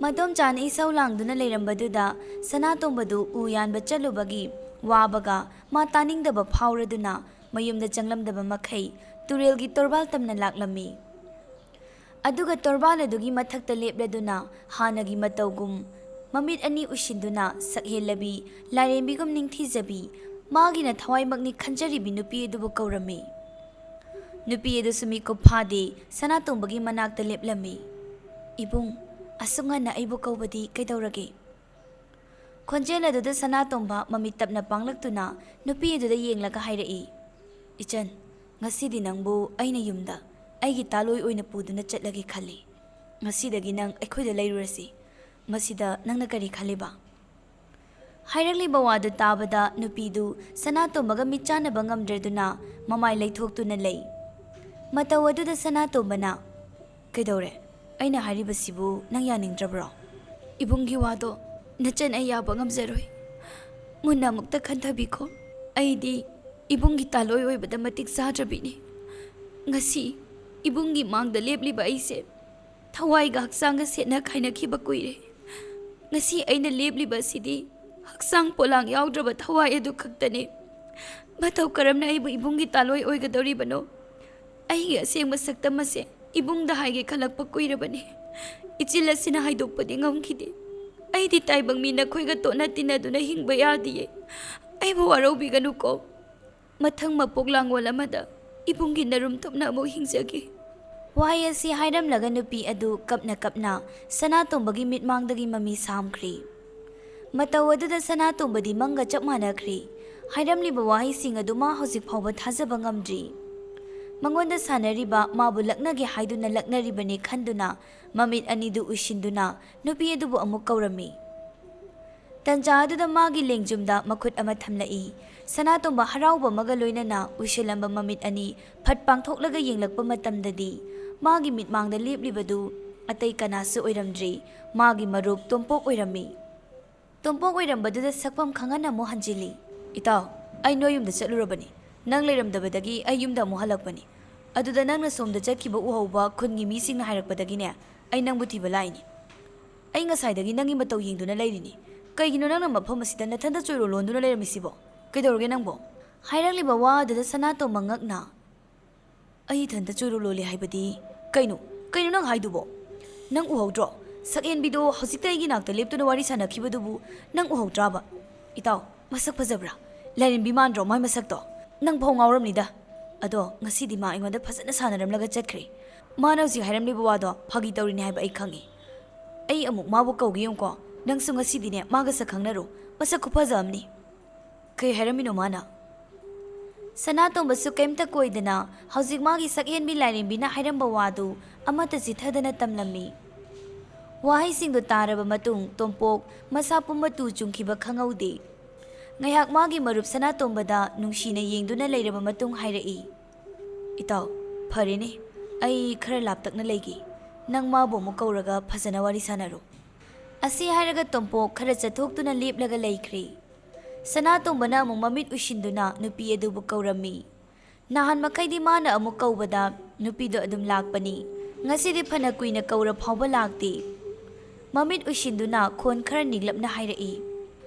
ꯃꯗꯣꯝꯆꯥꯅ ꯏꯁꯧ ꯂꯥꯡꯗꯨꯅ ꯂꯩꯔꯝꯕꯗꯨꯗ ꯁꯅꯥꯇꯣꯝꯕꯗꯨ ꯎ ꯌꯥꯟꯕ ꯆꯠꯂꯨꯕꯒꯤ ꯋꯥꯕꯒ ꯃꯥ ꯇꯥꯅꯤꯡꯗꯕ ꯐꯥꯎꯔꯗꯨꯅ ꯃꯌꯨꯝꯗ ꯆꯪꯂꯝꯗꯕ ꯃꯈꯩ ꯇꯨꯔꯦꯜꯒꯤ ꯇꯣꯔꯕꯥꯜ ꯇꯝꯅ ꯂꯥꯛꯂꯝꯃꯤ꯫ ꯑꯗꯨꯒ ꯇꯣꯔꯕꯥꯜ ꯑꯗꯨꯒꯤ ꯃꯊꯛꯇ ꯂꯦꯞꯂꯗꯨꯅ ꯍꯥꯟꯅꯒꯤ ꯃꯇꯧꯒꯨꯝ ꯃꯃꯤꯠ ꯑꯅꯤ ꯎꯏꯁꯤꯟꯗꯨꯅ ꯁꯛꯍꯦꯜꯂꯕꯤ, ꯂꯥꯏꯔꯦꯝꯕꯤꯒꯨꯝ ꯅꯤꯡꯊꯤꯖꯕꯤ, ꯃꯥꯒꯤꯅ ꯊꯋꯥꯏꯃꯛꯅꯤ ꯈꯟꯖꯔꯤꯕꯤ ꯅꯨꯄꯤ ꯑꯗꯨꯕꯨ ꯀꯧꯔꯝꯃꯤ꯫ ꯅꯨꯄꯤ ꯑꯗꯨꯁꯨ ꯃꯤꯀꯨꯞ ꯐꯥꯗꯦ, ꯁꯅꯥꯇꯣꯝꯕꯒꯤ ꯃꯅꯥꯛꯇ ꯂꯦꯞꯂꯝꯃꯤ꯫ "ꯏꯕꯨꯡ, ꯑꯁꯨꯛ ꯉꯟꯅ ꯑꯩꯕꯨ ꯀꯧꯕꯗꯤ ꯀꯩꯗꯧꯔꯒꯦ?" ꯈꯣꯟꯖꯦꯜ ꯑꯗꯨꯗ ꯁꯅꯥꯇꯣꯝꯕ ꯃꯃꯤꯠ ꯇꯞꯅ ꯄꯥꯡꯂꯛꯇꯨꯅ ꯅꯨꯄꯤ ꯑꯗꯨꯗ ꯌꯦꯡꯂꯒ ꯍꯥꯏꯔꯛꯏ, "ꯏꯆꯟ, ꯉꯁꯤꯗꯤ ꯅꯪꯕꯨ ꯑꯩꯅ ꯌꯨꯝꯗ ꯑꯩꯒꯤ ꯇꯥꯂꯣꯏ ꯑꯣꯏꯅ ꯄꯨꯗꯨꯅ ꯆꯠꯂꯒꯦ ꯈꯜꯂꯤ꯫ ꯉꯁꯤꯗꯒꯤ ꯅꯪ ꯑꯩꯈꯣꯏꯗ ꯂꯩꯔꯨꯔꯁꯤ꯫ ꯃꯁꯤꯗ ꯅꯪꯅ ꯀꯔꯤ ꯈꯜꯂꯤꯕ?" ꯍꯥꯏꯔꯛꯂꯤꯕ ꯋꯥꯗꯨ ꯇꯥꯕꯗ ꯅꯨꯄꯤꯗꯨ ꯁꯅꯥꯇꯣꯝꯕꯒ ꯃꯤꯠ ꯆꯥꯟꯅꯕ ꯉꯝꯗ꯭ꯔꯗꯨꯅ ꯃꯃꯥꯏ ꯂꯩꯊꯣꯛꯇꯨꯅ ꯂꯩ꯫ ꯃꯇꯧ ꯑꯗꯨꯗ ꯁꯅꯥꯇꯣꯝꯕꯅ, "ꯀꯩꯗꯧꯔꯦ? ꯑꯩꯅ ꯍꯥꯏꯔꯤꯕꯁꯤꯕꯨ ꯅꯪ ꯌꯥꯅꯤꯡꯗ꯭ꯔꯕ꯭ꯔꯣ?" "ꯏꯕꯨꯡꯒꯤ ꯋꯥꯗꯣ ꯅꯆꯟ ꯑꯩ ꯌꯥꯕ ꯉꯝꯖꯔꯣꯏ꯫ ꯃꯨꯟꯅ ꯑꯃꯨꯛꯇ ꯈꯟꯊꯕꯤꯈꯣ꯫ ꯑꯩꯗꯤ ꯏꯕꯨꯡꯒꯤ ꯇꯥꯂꯣꯏ ꯑꯣꯏꯕꯗ ꯃꯇꯤꯛ ꯆꯥꯗ꯭ꯔꯕꯤꯅꯤ꯫ ꯉꯁꯤ ꯏꯕꯨꯡꯒꯤ ꯃꯥꯡꯗ ꯂꯦꯞꯂꯤꯕ ꯑꯩꯁꯦ ꯊꯋꯥꯏꯒ ꯍꯛꯆꯥꯡꯒ ꯁꯦꯠꯅ ꯈꯥꯏꯅꯈꯤꯕ ꯀꯨꯏꯔꯦ꯫ ꯉꯁꯤ ꯑꯩꯅ ꯂꯦꯞꯂꯤꯕ ꯑꯁꯤꯗꯤ ꯍꯛꯆꯥꯡ ꯄꯣꯂꯥꯡ ꯌꯥꯎꯗ꯭ꯔꯕ ꯊꯋꯥꯏ ꯑꯗꯨ ꯈꯛꯇꯅꯤ꯫ ꯃꯇꯧ ꯀꯔꯝꯅ ꯑꯩꯕꯨ ꯏꯕꯨꯡꯒꯤ ꯇꯥꯂꯣꯏ ꯑꯣꯏꯒꯗꯧꯔꯤꯕꯅꯣ? ꯑꯩꯒꯤ ꯑꯁꯦꯡꯕ ꯁꯛꯇꯝ ꯑꯁꯦ ꯏꯕꯨꯡꯗ ꯍꯥꯏꯒꯦ ꯈꯜꯂꯛꯄ ꯀꯨꯏꯔꯕꯅꯤ꯫ ꯏꯆꯤꯜ ꯑꯁꯤꯅ ꯍꯥꯏꯗꯣꯛꯄꯗꯤ ꯉꯝꯈꯤꯗꯦ꯫ ꯑꯩꯗꯤ ꯇꯥꯏꯕꯪ ꯃꯤ ꯅꯈꯣꯏꯒ ꯇꯣꯠꯅ ꯇꯤꯟꯅꯗꯨꯅ ꯍꯤꯡꯕ ꯌꯥꯗꯤꯌꯦ꯫ ꯑꯩꯕꯨ ꯋꯥꯔꯧꯕꯤꯒꯅꯨꯀꯣ꯫ ꯃꯊꯪ ꯃꯄꯣꯛ ꯂꯥꯡꯒꯣꯜ ꯑꯃꯗ ꯏꯕꯨꯡꯒꯤ ꯅꯔꯨꯝ ꯊꯨꯞꯅ ꯑꯃꯨꯛ ꯍꯤꯡꯖꯒꯦ꯫" ꯋꯥꯍꯩ ꯑꯁꯤ ꯍꯥꯏꯔꯝꯂꯒ ꯅꯨꯄꯤ ꯑꯗꯨ ꯀꯞꯅ ꯀꯞꯅ ꯁꯅꯥꯇꯣꯝꯕꯒꯤ ꯃꯤꯠꯃꯥꯡꯗꯒꯤ ꯃꯃꯤ ꯁꯥꯝꯈ꯭ꯔꯤ꯫ ꯃꯇꯧ ꯑꯗꯨꯗ ꯁꯅꯥꯇꯣꯝꯕꯗꯤ ꯃꯪꯒ ꯆꯞ ꯃꯥꯟꯅꯈ꯭ꯔꯤ꯫ ꯍꯥꯏꯔꯝꯂꯤꯕ ꯋꯥꯍꯩꯁꯤꯡ ꯑꯗꯨ ꯃꯥ ꯍꯧꯖꯤꯛ ꯐꯥꯎꯕ ꯊꯥꯖꯕ ꯉꯝꯗ꯭ꯔꯤ꯫ ꯃꯉꯣꯟꯗ ꯁꯥꯟꯅꯔꯤꯕ ꯃꯥꯕꯨ ꯂꯛꯅꯒꯦ ꯍꯥꯏꯗꯨꯅ ꯂꯛꯅꯔꯤꯕꯅꯤ ꯈꯟꯗꯨꯅ ꯃꯃꯤꯠ ꯑꯅꯤꯗꯨ ꯎꯏꯁꯤꯟꯗꯨꯅ ꯅꯨꯄꯤ ꯑꯗꯨꯕꯨ ꯑꯃꯨꯛ ꯀꯧꯔꯝꯃꯤ꯫ ꯇꯟꯖꯥ ꯑꯗꯨꯗ ꯃꯥꯒꯤ ꯂꯦꯡꯖꯨꯝꯗ ꯃꯈꯨꯠ ꯑꯃ ꯊꯝꯂꯛꯏ꯫ ꯁꯅꯥꯇꯣꯝꯕ ꯍꯔꯥꯎꯕ ꯑꯃꯒ ꯂꯣꯏꯅꯅ ꯎꯏꯁꯤꯜꯂꯝꯕ ꯃꯃꯤꯠ ꯑꯅꯤ ꯐꯠ ꯄꯥꯡꯊꯣꯛꯂꯒ ꯌꯦꯡꯂꯛꯄ ꯃꯇꯝꯗꯗꯤ ꯃꯥꯒꯤ ꯃꯤꯠꯃꯥꯡꯗ ꯂꯦꯞꯂꯤꯕꯗꯨ ꯑꯇꯩ ꯀꯅꯥꯁꯨ ꯑꯣꯏꯔꯝꯗ꯭ꯔꯤ, ꯃꯥꯒꯤ ꯃꯔꯨꯞ ꯇꯣꯝꯄꯣꯛ ꯑꯣꯏꯔꯝꯃꯤ꯫ ꯇꯣꯝꯄꯣꯛ ꯑꯣꯏꯔꯝꯕꯗꯨꯗ ꯁꯛꯐꯝ ꯈꯪꯍꯟꯅ ꯑꯃꯨꯛ ꯍꯟꯖꯤꯜꯂꯤ꯫ "ꯏꯇꯥꯎ, ꯑꯩ ꯅꯣꯏ ꯌꯨꯝꯗ ꯆꯠꯂꯨꯔꯕꯅꯤ꯫ ꯅꯪ ꯂꯩꯔꯝꯗꯕꯗꯒꯤ ꯑꯩ ꯌꯨꯝꯗ ꯑꯃꯨꯛ ꯍꯜꯂꯛꯄꯅꯤ꯫ ꯑꯗꯨꯗ ꯅꯪꯅ ꯁꯣꯝꯗ ꯆꯠꯈꯤꯕ ꯎꯍꯧꯕ ꯈꯨꯟꯒꯤ ꯃꯤꯁꯤꯡꯅ ꯍꯥꯏꯔꯛꯄꯗꯒꯤꯅꯦ ꯑꯩ ꯅꯪꯕꯨ ꯊꯤꯕ ꯂꯥꯛꯏꯅꯤ꯫ ꯑꯩ ꯉꯁꯥꯏꯗꯒꯤ ꯅꯪꯒꯤ ꯃꯇꯧ ꯌꯦꯡꯗꯨꯅ ꯂꯩꯔꯤꯅꯤ꯫ ꯀꯩꯒꯤꯅꯣ ꯅꯪꯅ ꯃꯐꯝ ꯑꯁꯤꯗ ꯅꯊꯟꯇ ꯆꯣꯏꯔꯣ ꯂꯣꯟꯗꯨꯅ ꯂꯩꯔꯝꯃꯤꯁꯤꯕꯣ? ꯀꯩꯗꯧꯔꯒꯦ ꯅꯪꯕꯣ?" ꯍꯥꯏꯔꯛꯂꯤꯕ ꯋꯥ ꯑꯗꯨꯗ ꯁꯅꯥꯇꯣꯝꯕ ꯉꯛꯅ, "ꯑꯩ ꯏꯊꯟꯇ ꯆꯣꯏꯔꯣ ꯂꯣꯜꯂꯤ ꯍꯥꯏꯕꯗꯤ ꯀꯩꯅꯣ? ꯀꯩꯅꯣ ꯅꯪ ꯍꯥꯏꯗꯨꯕꯣ? ꯅꯪ ꯎꯍꯧꯗ꯭ꯔꯣ? ꯁꯛꯍꯦꯟꯕꯤꯗꯣ ꯍꯧꯖꯤꯛꯇ ꯑꯩꯒꯤ ꯅꯥꯛꯇ ꯂꯦꯞꯇꯨꯅ ꯋꯥꯔꯤ ꯁꯥꯟꯅꯈꯤꯕꯗꯨꯕꯨ ꯅꯪ ꯎꯍꯧꯗ꯭ꯔꯥꯕ? ꯏꯇꯥꯎ, ꯃꯁꯛ ꯐꯖꯕ꯭ꯔꯥ? ꯂꯥꯏꯔꯦꯝꯕꯤ ꯃꯥꯟꯗ꯭ꯔꯣ ꯃꯥꯏ ꯃꯁꯛꯇꯣ? ꯅꯪ ꯐꯥꯎ ꯉꯥꯎꯔꯝꯅꯤꯗ꯫ ꯑꯗꯣ ꯉꯁꯤꯗꯤ ꯃꯥ ꯑꯩꯉꯣꯟꯗ ꯐꯖꯅ ꯁꯥꯟꯅꯔꯝꯂꯒ ꯆꯠꯈ꯭ꯔꯦ꯫ ꯃꯥꯅ ꯍꯧꯖꯤꯛ ꯍꯥꯏꯔꯝꯂꯤꯕ ꯋꯥꯗꯣ ꯐꯥꯒꯤ ꯇꯧꯔꯤꯅꯤ ꯍꯥꯏꯕ ꯑꯩ ꯈꯪꯉꯤ꯫ ꯑꯩ ꯑꯃꯨꯛ ꯃꯥꯕꯨ ꯀꯧꯒꯦ ꯌꯦꯡꯉꯨꯀꯣ꯫ ꯅꯪꯁꯨ ꯉꯁꯤꯗꯤꯅꯦ ꯃꯥꯒ ꯁꯛ ꯈꯪꯅꯔꯨ꯫ ꯃꯁꯛ ꯈꯨꯐꯖ ꯑꯃꯅꯤ꯫" "ꯀꯩ ꯍꯥꯏꯔꯝꯃꯤꯅꯣ ꯃꯥꯅ?" ꯁꯅꯥꯇꯣꯝꯕꯁꯨ ꯀꯩꯝꯇ ꯀꯣꯏꯗꯅ ꯍꯧꯖꯤꯛ ꯃꯥꯒꯤ ꯁꯛꯍꯦꯟꯕꯤ ꯂꯥꯏꯔꯦꯝꯕꯤꯅ ꯍꯥꯏꯔꯝꯕ ꯋꯥꯗꯨ ꯑꯃꯠꯇ ꯆꯤꯊꯗꯅ ꯇꯝꯂꯝꯃꯤ꯫ ꯋꯥꯍꯩꯁꯤꯡꯗꯨ ꯇꯥꯔꯕ ꯃꯇꯨꯡ ꯇꯣꯝꯄꯣꯛ ꯃꯁꯥ ꯄꯨꯝꯕ ꯇꯨ ꯆꯨꯡꯈꯤꯕ ꯈꯪꯍꯧꯗꯦ꯫ ꯉꯥꯏꯍꯥꯛ ꯃꯥꯒꯤ ꯃꯔꯨꯞ ꯁꯅꯥꯇꯣꯝꯕꯗ ꯅꯨꯡꯁꯤꯅ ꯌꯦꯡꯗꯨꯅ ꯂꯩꯔꯕ ꯃꯇꯨꯡ ꯍꯥꯏꯔꯛꯏ, "ꯏꯇꯥꯎ, ꯐꯔꯦꯅꯦ, ꯑꯩ ꯈꯔ ꯂꯥꯞꯇꯛꯅ ꯂꯩꯒꯦ꯫ ꯅꯪ ꯃꯥꯕꯨ ꯑꯃꯨꯛ ꯀꯧꯔꯒ ꯐꯖꯅ ꯋꯥꯔꯤ ꯁꯥꯟꯅꯔꯣ꯫" ꯑꯁꯤ ꯍꯥꯏꯔꯒ ꯇꯣꯝꯄꯣꯛ ꯈꯔ ꯆꯠꯊꯣꯛꯇꯨꯅ ꯂꯦꯞꯂꯒ ꯂꯩꯈ꯭ꯔꯦ꯫ ꯁꯅꯥꯇꯣꯝꯕꯅ ꯑꯃꯨꯛ ꯃꯃꯤꯠ ꯎꯏꯁꯤꯟꯗꯨꯅ ꯅꯨꯄꯤ ꯑꯗꯨꯕꯨ ꯀꯧꯔꯝꯃꯤ꯫ ꯅꯍꯥꯟ ꯃꯈꯩꯗꯤ ꯃꯥꯅ ꯑꯃꯨꯛ ꯀꯧꯕꯗ ꯅꯨꯄꯤꯗꯣ ꯑꯗꯨꯝ ꯂꯥꯛꯄꯅꯤ꯫ ꯉꯁꯤꯗꯤ ꯐꯅ ꯀꯨꯏꯅ ꯀꯧꯔ ꯐꯥꯎꯕ ꯂꯥꯛꯇꯦ꯫ ꯃꯃꯤꯠ ꯎꯏꯁꯤꯟꯗꯨꯅ ꯈꯣꯟ ꯈꯔ ꯅꯤꯛꯂꯞꯅ ꯍꯥꯏꯔꯛꯏ,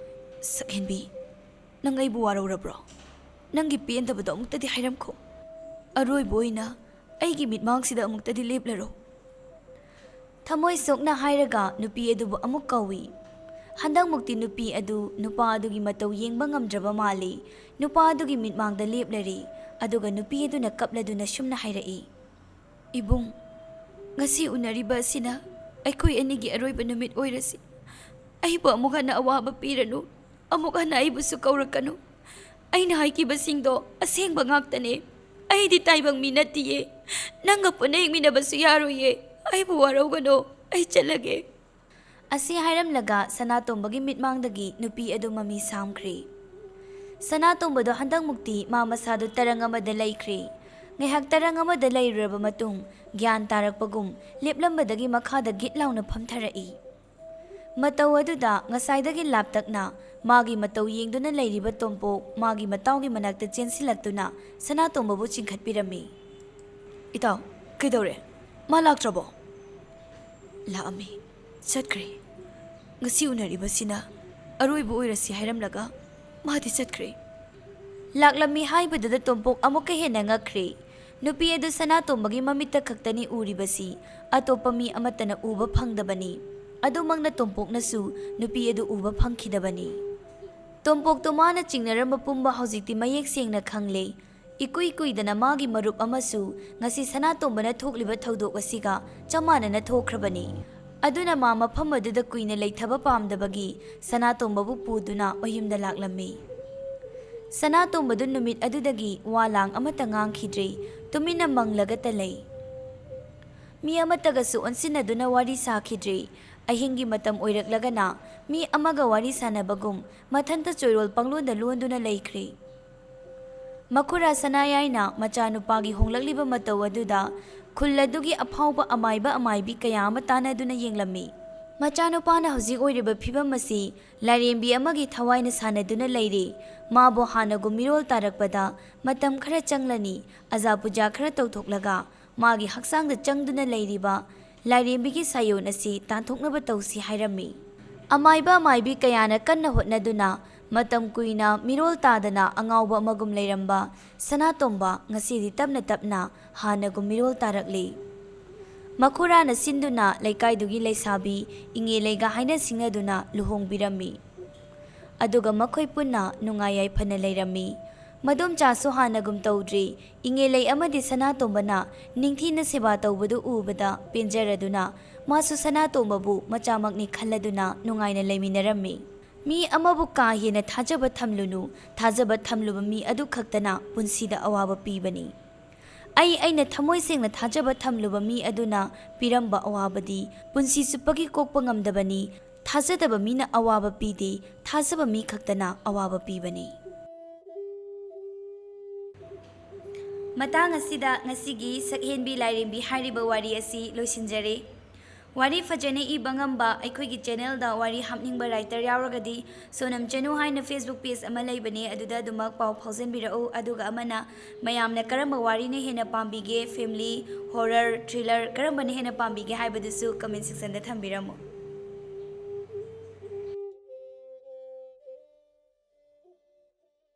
"ꯁꯛꯍꯦꯟꯕꯤ, ꯅꯪ ꯑꯩꯕꯨ ꯋꯥꯔꯧꯔꯕ꯭ꯔꯣ? ꯅꯪꯒꯤ ꯄꯦꯟꯗꯕꯗꯣ ꯑꯃꯨꯛꯇꯗꯤ ꯍꯥꯏꯔꯝꯈꯣ꯫ ꯑꯔꯣꯏꯕ ꯑꯣꯏꯅ ꯑꯩꯒꯤ ꯃꯤꯠꯃꯥꯡꯁꯤꯗ ꯑꯃꯨꯛꯇꯗꯤ ꯂꯦꯞꯂꯔꯣ꯫" ꯊꯃꯣꯏ ꯁꯣꯛꯅ ꯍꯥꯏꯔꯒ ꯅꯨꯄꯤ ꯑꯗꯨꯕꯨ ꯑꯃꯨꯛ ꯀꯧꯏ꯫ ꯍꯟꯗꯛꯃꯨꯛꯇꯤ ꯅꯨꯄꯤ ꯑꯗꯨ ꯅꯨꯄꯥ ꯑꯗꯨꯒꯤ ꯃꯇꯧ ꯌꯦꯡꯕ ꯉꯝꯗ꯭ꯔꯕ ꯃꯥꯜꯂꯤ꯫ ꯅꯨꯄꯥ ꯑꯗꯨꯒꯤ ꯃꯤꯠꯃꯥꯡꯗ ꯂꯦꯞꯂꯔꯤ꯫ ꯑꯗꯨꯒ ꯅꯨꯄꯤ ꯑꯗꯨꯅ ꯀꯞꯂꯗꯨꯅ ꯁꯨꯝꯅ ꯍꯥꯏꯔꯛꯏ, "ꯏꯕꯨꯡ, ꯉꯁꯤ ꯎꯅꯔꯤꯕ ꯑꯁꯤꯅ ꯑꯩꯈꯣꯏ ꯑꯅꯤꯒꯤ ꯑꯔꯣꯏꯕ ꯅꯨꯃꯤꯠ ꯑꯣꯏꯔꯁꯤ꯫ ꯑꯩꯕꯨ ꯑꯃꯨꯛ ꯍꯟꯅ ꯑꯋꯥꯕ ꯄꯤꯔꯅꯨ꯫ ꯑꯃꯨꯛ ꯍꯟꯅ ꯑꯩꯕꯨꯁꯨ ꯀꯧꯔꯛꯀꯅꯨ꯫ ꯑꯩꯅ ꯍꯥꯏꯈꯤꯕꯁꯤꯡꯗꯣ ꯑꯁꯦꯡꯕ ꯉꯥꯛꯇꯅꯦ꯫ ꯑꯩꯗꯤ ꯇꯥꯏꯕꯪ ꯃꯤ ꯅꯠꯇꯤꯌꯦ꯫ ꯅꯪꯒ ꯄꯨꯟꯅ ꯍꯤꯡꯃꯤꯟꯅꯕꯁꯨ ꯌꯥꯔꯣꯏꯌꯦ꯫ ꯑꯩꯕꯨ ꯋꯥꯔꯧꯒꯅꯣ꯫ ꯑꯩ ꯆꯠꯂꯒꯦ꯫" ꯑꯁꯤ ꯍꯥꯏꯔꯝꯂꯒ ꯁꯅꯥꯇꯣꯝꯕꯒꯤ ꯃꯤꯠꯃꯥꯡꯗꯒꯤ ꯅꯨꯄꯤ ꯑꯗꯨ ꯃꯃꯤ ꯁꯥꯝꯈ꯭ꯔꯦ꯫ ꯁꯅꯥꯇꯣꯝꯕꯗꯣ ꯍꯟꯗꯛꯃꯨꯛꯇꯤ ꯃꯥ ꯃꯁꯥꯗꯨ ꯇꯔꯪ ꯑꯃꯗ ꯂꯩꯈ꯭ꯔꯦ꯫ ꯉꯥꯏꯍꯥꯛ ꯇꯔꯪ ꯑꯃꯗ ꯂꯩꯔꯨꯔꯕ ꯃꯇꯨꯡ, ꯒ꯭ꯌꯥꯟ ꯇꯥꯔꯛꯄꯒꯨꯝ, ꯂꯦꯞꯂꯝꯕꯗꯒꯤ ꯃꯈꯥꯗ ꯒꯤꯠ ꯂꯥꯎꯅ ꯐꯝꯊꯔꯛꯏ꯫ ꯃꯇꯧ ꯑꯗꯨꯗ ꯉꯁꯥꯏꯗꯒꯤ ꯂꯥꯞꯇꯛꯅ ꯃꯥꯒꯤ ꯃꯇꯧ ꯌꯦꯡꯗꯨꯅ ꯂꯩꯔꯤꯕ ꯇꯣꯝꯄꯣꯛ ꯃꯥꯒꯤ ꯃꯇꯥꯎꯒꯤ ꯃꯅꯥꯛꯇ ꯆꯦꯟꯁꯤꯜꯂꯛꯇꯨꯅ ꯁꯅꯥꯇꯣꯝꯕꯕꯨ ꯆꯤꯡꯈꯠꯄꯤꯔꯝꯃꯤ꯫ "ꯏꯇꯥꯎ, ꯀꯩꯗꯧꯔꯦ? ꯃꯥ ꯂꯥꯛꯇ꯭ꯔꯕꯣ?" "ꯂꯥꯛꯑꯝꯃꯤ, ꯆꯠꯈ꯭ꯔꯦ꯫ ꯉꯁꯤ ꯎꯅꯔꯤꯕꯁꯤꯅ ꯑꯔꯣꯏꯕ ꯑꯣꯏꯔꯁꯤ ꯍꯥꯏꯔꯝꯂꯒ ꯃꯥꯗꯤ ꯆꯠꯈ꯭ꯔꯦ꯫" ꯂꯥꯛꯂꯝꯃꯤ ꯍꯥꯏꯕꯗꯨꯗ ꯇꯣꯝꯄꯣꯛ ꯑꯃꯨꯛꯀ ꯍꯦꯟꯅ ꯉꯛꯈ꯭ꯔꯦ꯫ ꯅꯨꯄꯤ ꯑꯗꯨ ꯁꯅꯥꯇꯣꯝꯕꯒꯤ ꯃꯃꯤꯠꯇ ꯈꯛꯇꯅꯤ ꯎꯔꯤꯕꯁꯤ, ꯑꯇꯣꯞꯄ ꯃꯤ ꯑꯃꯠꯇꯅ ꯎꯕ ꯐꯪꯗꯕꯅꯤ꯫ ꯑꯗꯨꯃꯛꯅ ꯇꯣꯝꯄꯣꯛꯅꯁꯨ ꯅꯨꯄꯤ ꯑꯗꯨ ꯎꯕ ꯐꯪꯈꯤꯗꯕꯅꯤ꯫ ꯇꯣꯝꯄꯣꯛꯇꯣ ꯃꯥꯅ ꯆꯤꯡꯅꯔꯝꯕ ꯄꯨꯝꯕ ꯍꯧꯖꯤꯛꯇꯤ ꯃꯌꯦꯛ ꯁꯦꯡꯅ ꯈꯪꯂꯦ꯫ ꯏꯀꯨꯏ ꯀꯨꯏꯗꯅ ꯃꯥꯒꯤ ꯃꯔꯨꯞ ꯑꯃꯁꯨ ꯉꯁꯤ ꯁꯅꯥꯇꯣꯝꯕꯅ ꯊꯣꯛꯂꯤꯕ ꯊꯧꯗꯣꯛ ꯑꯁꯤꯒ ꯆꯞ ꯃꯥꯟꯅꯅ ꯊꯣꯛꯈ꯭ꯔꯕꯅꯤ꯫ ꯑꯗꯨꯅ ꯃꯥ ꯃꯐꯝ ꯑꯗꯨꯗ ꯀꯨꯏꯅ ꯂꯩꯊꯕ ꯄꯥꯝꯗꯕꯒꯤ ꯁꯅꯥꯇꯣꯝꯕꯕꯨ ꯄꯨꯗꯨꯅ ꯃꯌꯨꯝꯗ ꯂꯥꯛꯂꯝꯃꯤ꯫ ꯁꯅꯥꯇꯣꯝꯕꯗꯨ ꯅꯨꯃꯤꯠ ꯑꯗꯨꯗꯒꯤ ꯋꯥ ꯂꯥꯡ ꯑꯃꯠꯇ ꯉꯥꯡꯈꯤꯗ꯭ꯔꯦ, ꯇꯨꯃꯤꯟꯅ ꯃꯪꯂꯒꯇ ꯂꯩ꯫ ꯃꯤ ꯑꯃꯠꯇꯒꯁꯨ ꯑꯣꯟꯁꯤꯟꯅꯗꯨꯅ ꯋꯥꯔꯤ ꯁꯥꯈꯤꯗ꯭ꯔꯦ꯫ ꯑꯍꯤꯡꯒꯤ ꯃꯇꯝ ꯑꯣꯏꯔꯛꯂꯒꯅ ꯃꯤ ꯑꯃꯒ ꯋꯥꯔꯤ ꯁꯥꯟꯅꯕꯒꯨꯝ ꯃꯊꯟꯇ ꯆꯣꯏꯔꯣꯜ ꯄꯪꯂꯣꯟꯗ ꯂꯣꯟꯗꯨꯅ ꯂꯩꯈ꯭ꯔꯦ꯫ ꯃꯈꯨꯔꯥ ꯁꯅꯥꯌꯥꯏꯅ ꯃꯆꯥꯅꯨꯄꯥꯒꯤ ꯍꯣꯡꯂꯛꯂꯤꯕ ꯃꯇꯧ ꯑꯗꯨꯗ ꯈꯨꯜ ꯑꯗꯨꯒꯤ ꯑꯐꯥꯎꯕ ꯑꯃꯥꯏꯕ ꯑꯃꯥꯏꯕꯤ ꯀꯌꯥ ꯑꯃ ꯇꯥꯟꯅꯗꯨꯅ ꯌꯦꯡꯂꯝꯃꯤ꯫ ꯃꯆꯥꯅꯨꯄꯥꯅ ꯍꯧꯖꯤꯛ ꯑꯣꯏꯔꯤꯕ ꯐꯤꯚꯝ ꯑꯁꯤ ꯂꯥꯏꯔꯦꯝꯕꯤ ꯑꯃꯒꯤ ꯊꯋꯥꯏꯅ ꯁꯥꯟꯅꯗꯨꯅ ꯂꯩꯔꯤ꯫ ꯃꯥꯕꯨ ꯍꯥꯟꯅꯒꯨꯝ ꯃꯤꯔꯣꯜ ꯇꯥꯔꯛꯄꯗ ꯃꯇꯝ ꯈꯔ ꯆꯪꯂꯅꯤ꯫ ꯑꯖꯥ ꯄꯨꯖꯥ ꯈꯔ ꯇꯧꯊꯣꯛꯂꯒ ꯃꯥꯒꯤ ꯍꯛꯆꯥꯡꯗ ꯆꯪꯗꯨꯅ ꯂꯩꯔꯤꯕ ꯂꯥꯏꯔꯦꯝꯕꯤꯒꯤ ꯁꯥꯌꯣꯟ ꯑꯁꯤ ꯇꯥꯟꯊꯣꯛꯅꯕ ꯇꯧꯁꯤ ꯍꯥꯏꯔꯝꯃꯤ꯫ ꯑꯃꯥꯏꯕ ꯑꯃꯥꯏꯕꯤ ꯀꯌꯥꯅ ꯀꯟꯅ ꯍꯣꯠꯅꯗꯨꯅ ꯃꯇꯝ ꯀꯨꯏꯅ ꯃꯤꯔꯣꯜ ꯇꯥꯗꯅ ꯑꯉꯥꯎꯕ ꯑꯃꯒꯨꯝ ꯂꯩꯔꯝꯕ ꯁꯅꯥꯇꯣꯝꯕ ꯉꯁꯤꯗꯤ ꯇꯞꯅ ꯇꯞꯅ ꯍꯥꯟꯅꯒꯨꯝ ꯃꯤꯔꯣꯜ ꯇꯥꯔꯛꯂꯤ꯫ ꯃꯈꯨꯔꯥꯅ ꯁꯤꯟꯗꯨꯅ ꯂꯩꯀꯥꯏꯗꯨꯒꯤ ꯂꯩꯁꯥꯕꯤ ꯏꯉꯦꯂꯩꯒ ꯍꯥꯏꯅ ꯁꯤꯡꯅꯗꯨꯅ ꯂꯨꯍꯣꯡꯕꯤꯔꯝꯃꯤ꯫ ꯑꯗꯨꯒ ꯃꯈꯣꯏ ꯄꯨꯟꯅ ꯅꯨꯡꯉꯥꯏ ꯌꯥꯏꯐꯅ ꯂꯩꯔꯝꯃꯤ꯫ ꯃꯗꯣꯝꯆꯥꯁꯨ ꯍꯥꯟꯅꯒꯨꯝ ꯇꯧꯗ꯭ꯔꯤ꯫ ꯏꯉꯦꯂꯩ ꯑꯃꯗꯤ ꯁꯅꯥꯇꯣꯝꯕꯅ ꯅꯤꯡꯊꯤꯅ ꯁꯦꯕꯥ ꯇꯧꯕꯗꯨ ꯎꯕꯗ ꯄꯦꯟꯖꯔꯗꯨꯅ ꯃꯥꯁꯨ ꯁꯅꯥꯇꯣꯝꯕꯕꯨ ꯃꯆꯥꯃꯛꯅꯤ ꯈꯜꯂꯗꯨꯅ ꯅꯨꯡꯉꯥꯏꯅ ꯂꯩꯃꯤꯟꯅꯔꯝꯃꯤ꯫ ꯃꯤ ꯑꯃꯕꯨ ꯀꯥ ꯍꯦꯟꯅ ꯊꯥꯖꯕ ꯊꯝꯂꯨꯅꯨ꯫ ꯊꯥꯖꯕ ꯊꯝꯂꯨꯕ ꯃꯤ ꯑꯗꯨ ꯈꯛꯇꯅ ꯄꯨꯟꯁꯤꯗ ꯑꯋꯥꯕ ꯄꯤꯕꯅꯤ꯫ ꯑꯩ ꯑꯩꯅ ꯊꯃꯣꯏ ꯁꯦꯡꯅ ꯊꯥꯖꯕ ꯊꯝꯂꯨꯕ ꯃꯤ ꯑꯗꯨꯅ ꯄꯤꯔꯝꯕ ꯑꯋꯥꯕꯗꯤ ꯄꯨꯟꯁꯤ ꯆꯨꯞꯄꯒꯤ ꯀꯣꯛꯄ ꯉꯝꯗꯕꯅꯤ꯫ ꯊꯥꯖꯗꯕ ꯃꯤꯅ ꯑꯋꯥꯕ ꯄꯤꯗꯦ, ꯊꯥꯖꯕ ꯃꯤ ꯈꯛꯇꯅ ꯑꯋꯥꯕ ꯄꯤꯕꯅꯤ꯫ ꯃꯇꯥꯡ ꯑꯁꯤꯗ ꯉꯁꯤꯒꯤ ꯁꯛꯍꯦꯟꯕꯤ ꯂꯥꯏꯔꯦꯝꯕꯤ ꯍꯥꯏꯔꯤꯕ ꯋꯥꯔꯤ ꯑꯁꯤ ꯂꯣꯏꯁꯤꯟꯖꯔꯦ꯫ ꯋꯥꯔꯤ ꯐꯖꯅ ꯏꯕ ꯉꯝꯕ ꯑꯩꯈꯣꯏꯒꯤ ꯆꯦꯅꯦꯜꯗ ꯋꯥꯔꯤ ꯍꯥꯞꯅꯤꯡꯕ ꯔꯥꯏꯇꯔ ꯌꯥꯎꯔꯒꯗꯤ ꯁꯣꯅꯝ ꯆꯅꯨ ꯍꯥꯏꯅ Facebook ꯄꯦꯖ ꯑꯃ ꯂꯩꯕꯅꯦ, ꯑꯗꯨꯗ ꯑꯗꯨꯃꯛ ꯄꯥꯎ ꯐꯥꯎꯖꯟꯕꯤꯔꯛꯎ꯫ ꯑꯗꯨꯒ ꯑꯃꯅ ꯃꯌꯥꯝꯅ ꯀꯔꯝꯕ ꯋꯥꯔꯤꯅ ꯍꯦꯟꯅ ꯄꯥꯝꯕꯤꯒꯦ, ꯐꯦꯃꯤꯂꯤ, ꯍꯣꯔꯔ, ꯊ꯭ꯔꯤꯂꯔ ꯀꯔꯝꯕꯅ ꯍꯦꯟꯅ ꯄꯥꯝꯕꯤꯒꯦ ꯍꯥꯏꯕꯗꯨꯁꯨ ꯀꯃꯦꯟ ꯁꯦꯛꯁꯟꯗ ꯊꯝꯕꯤꯔꯝꯃꯨ꯫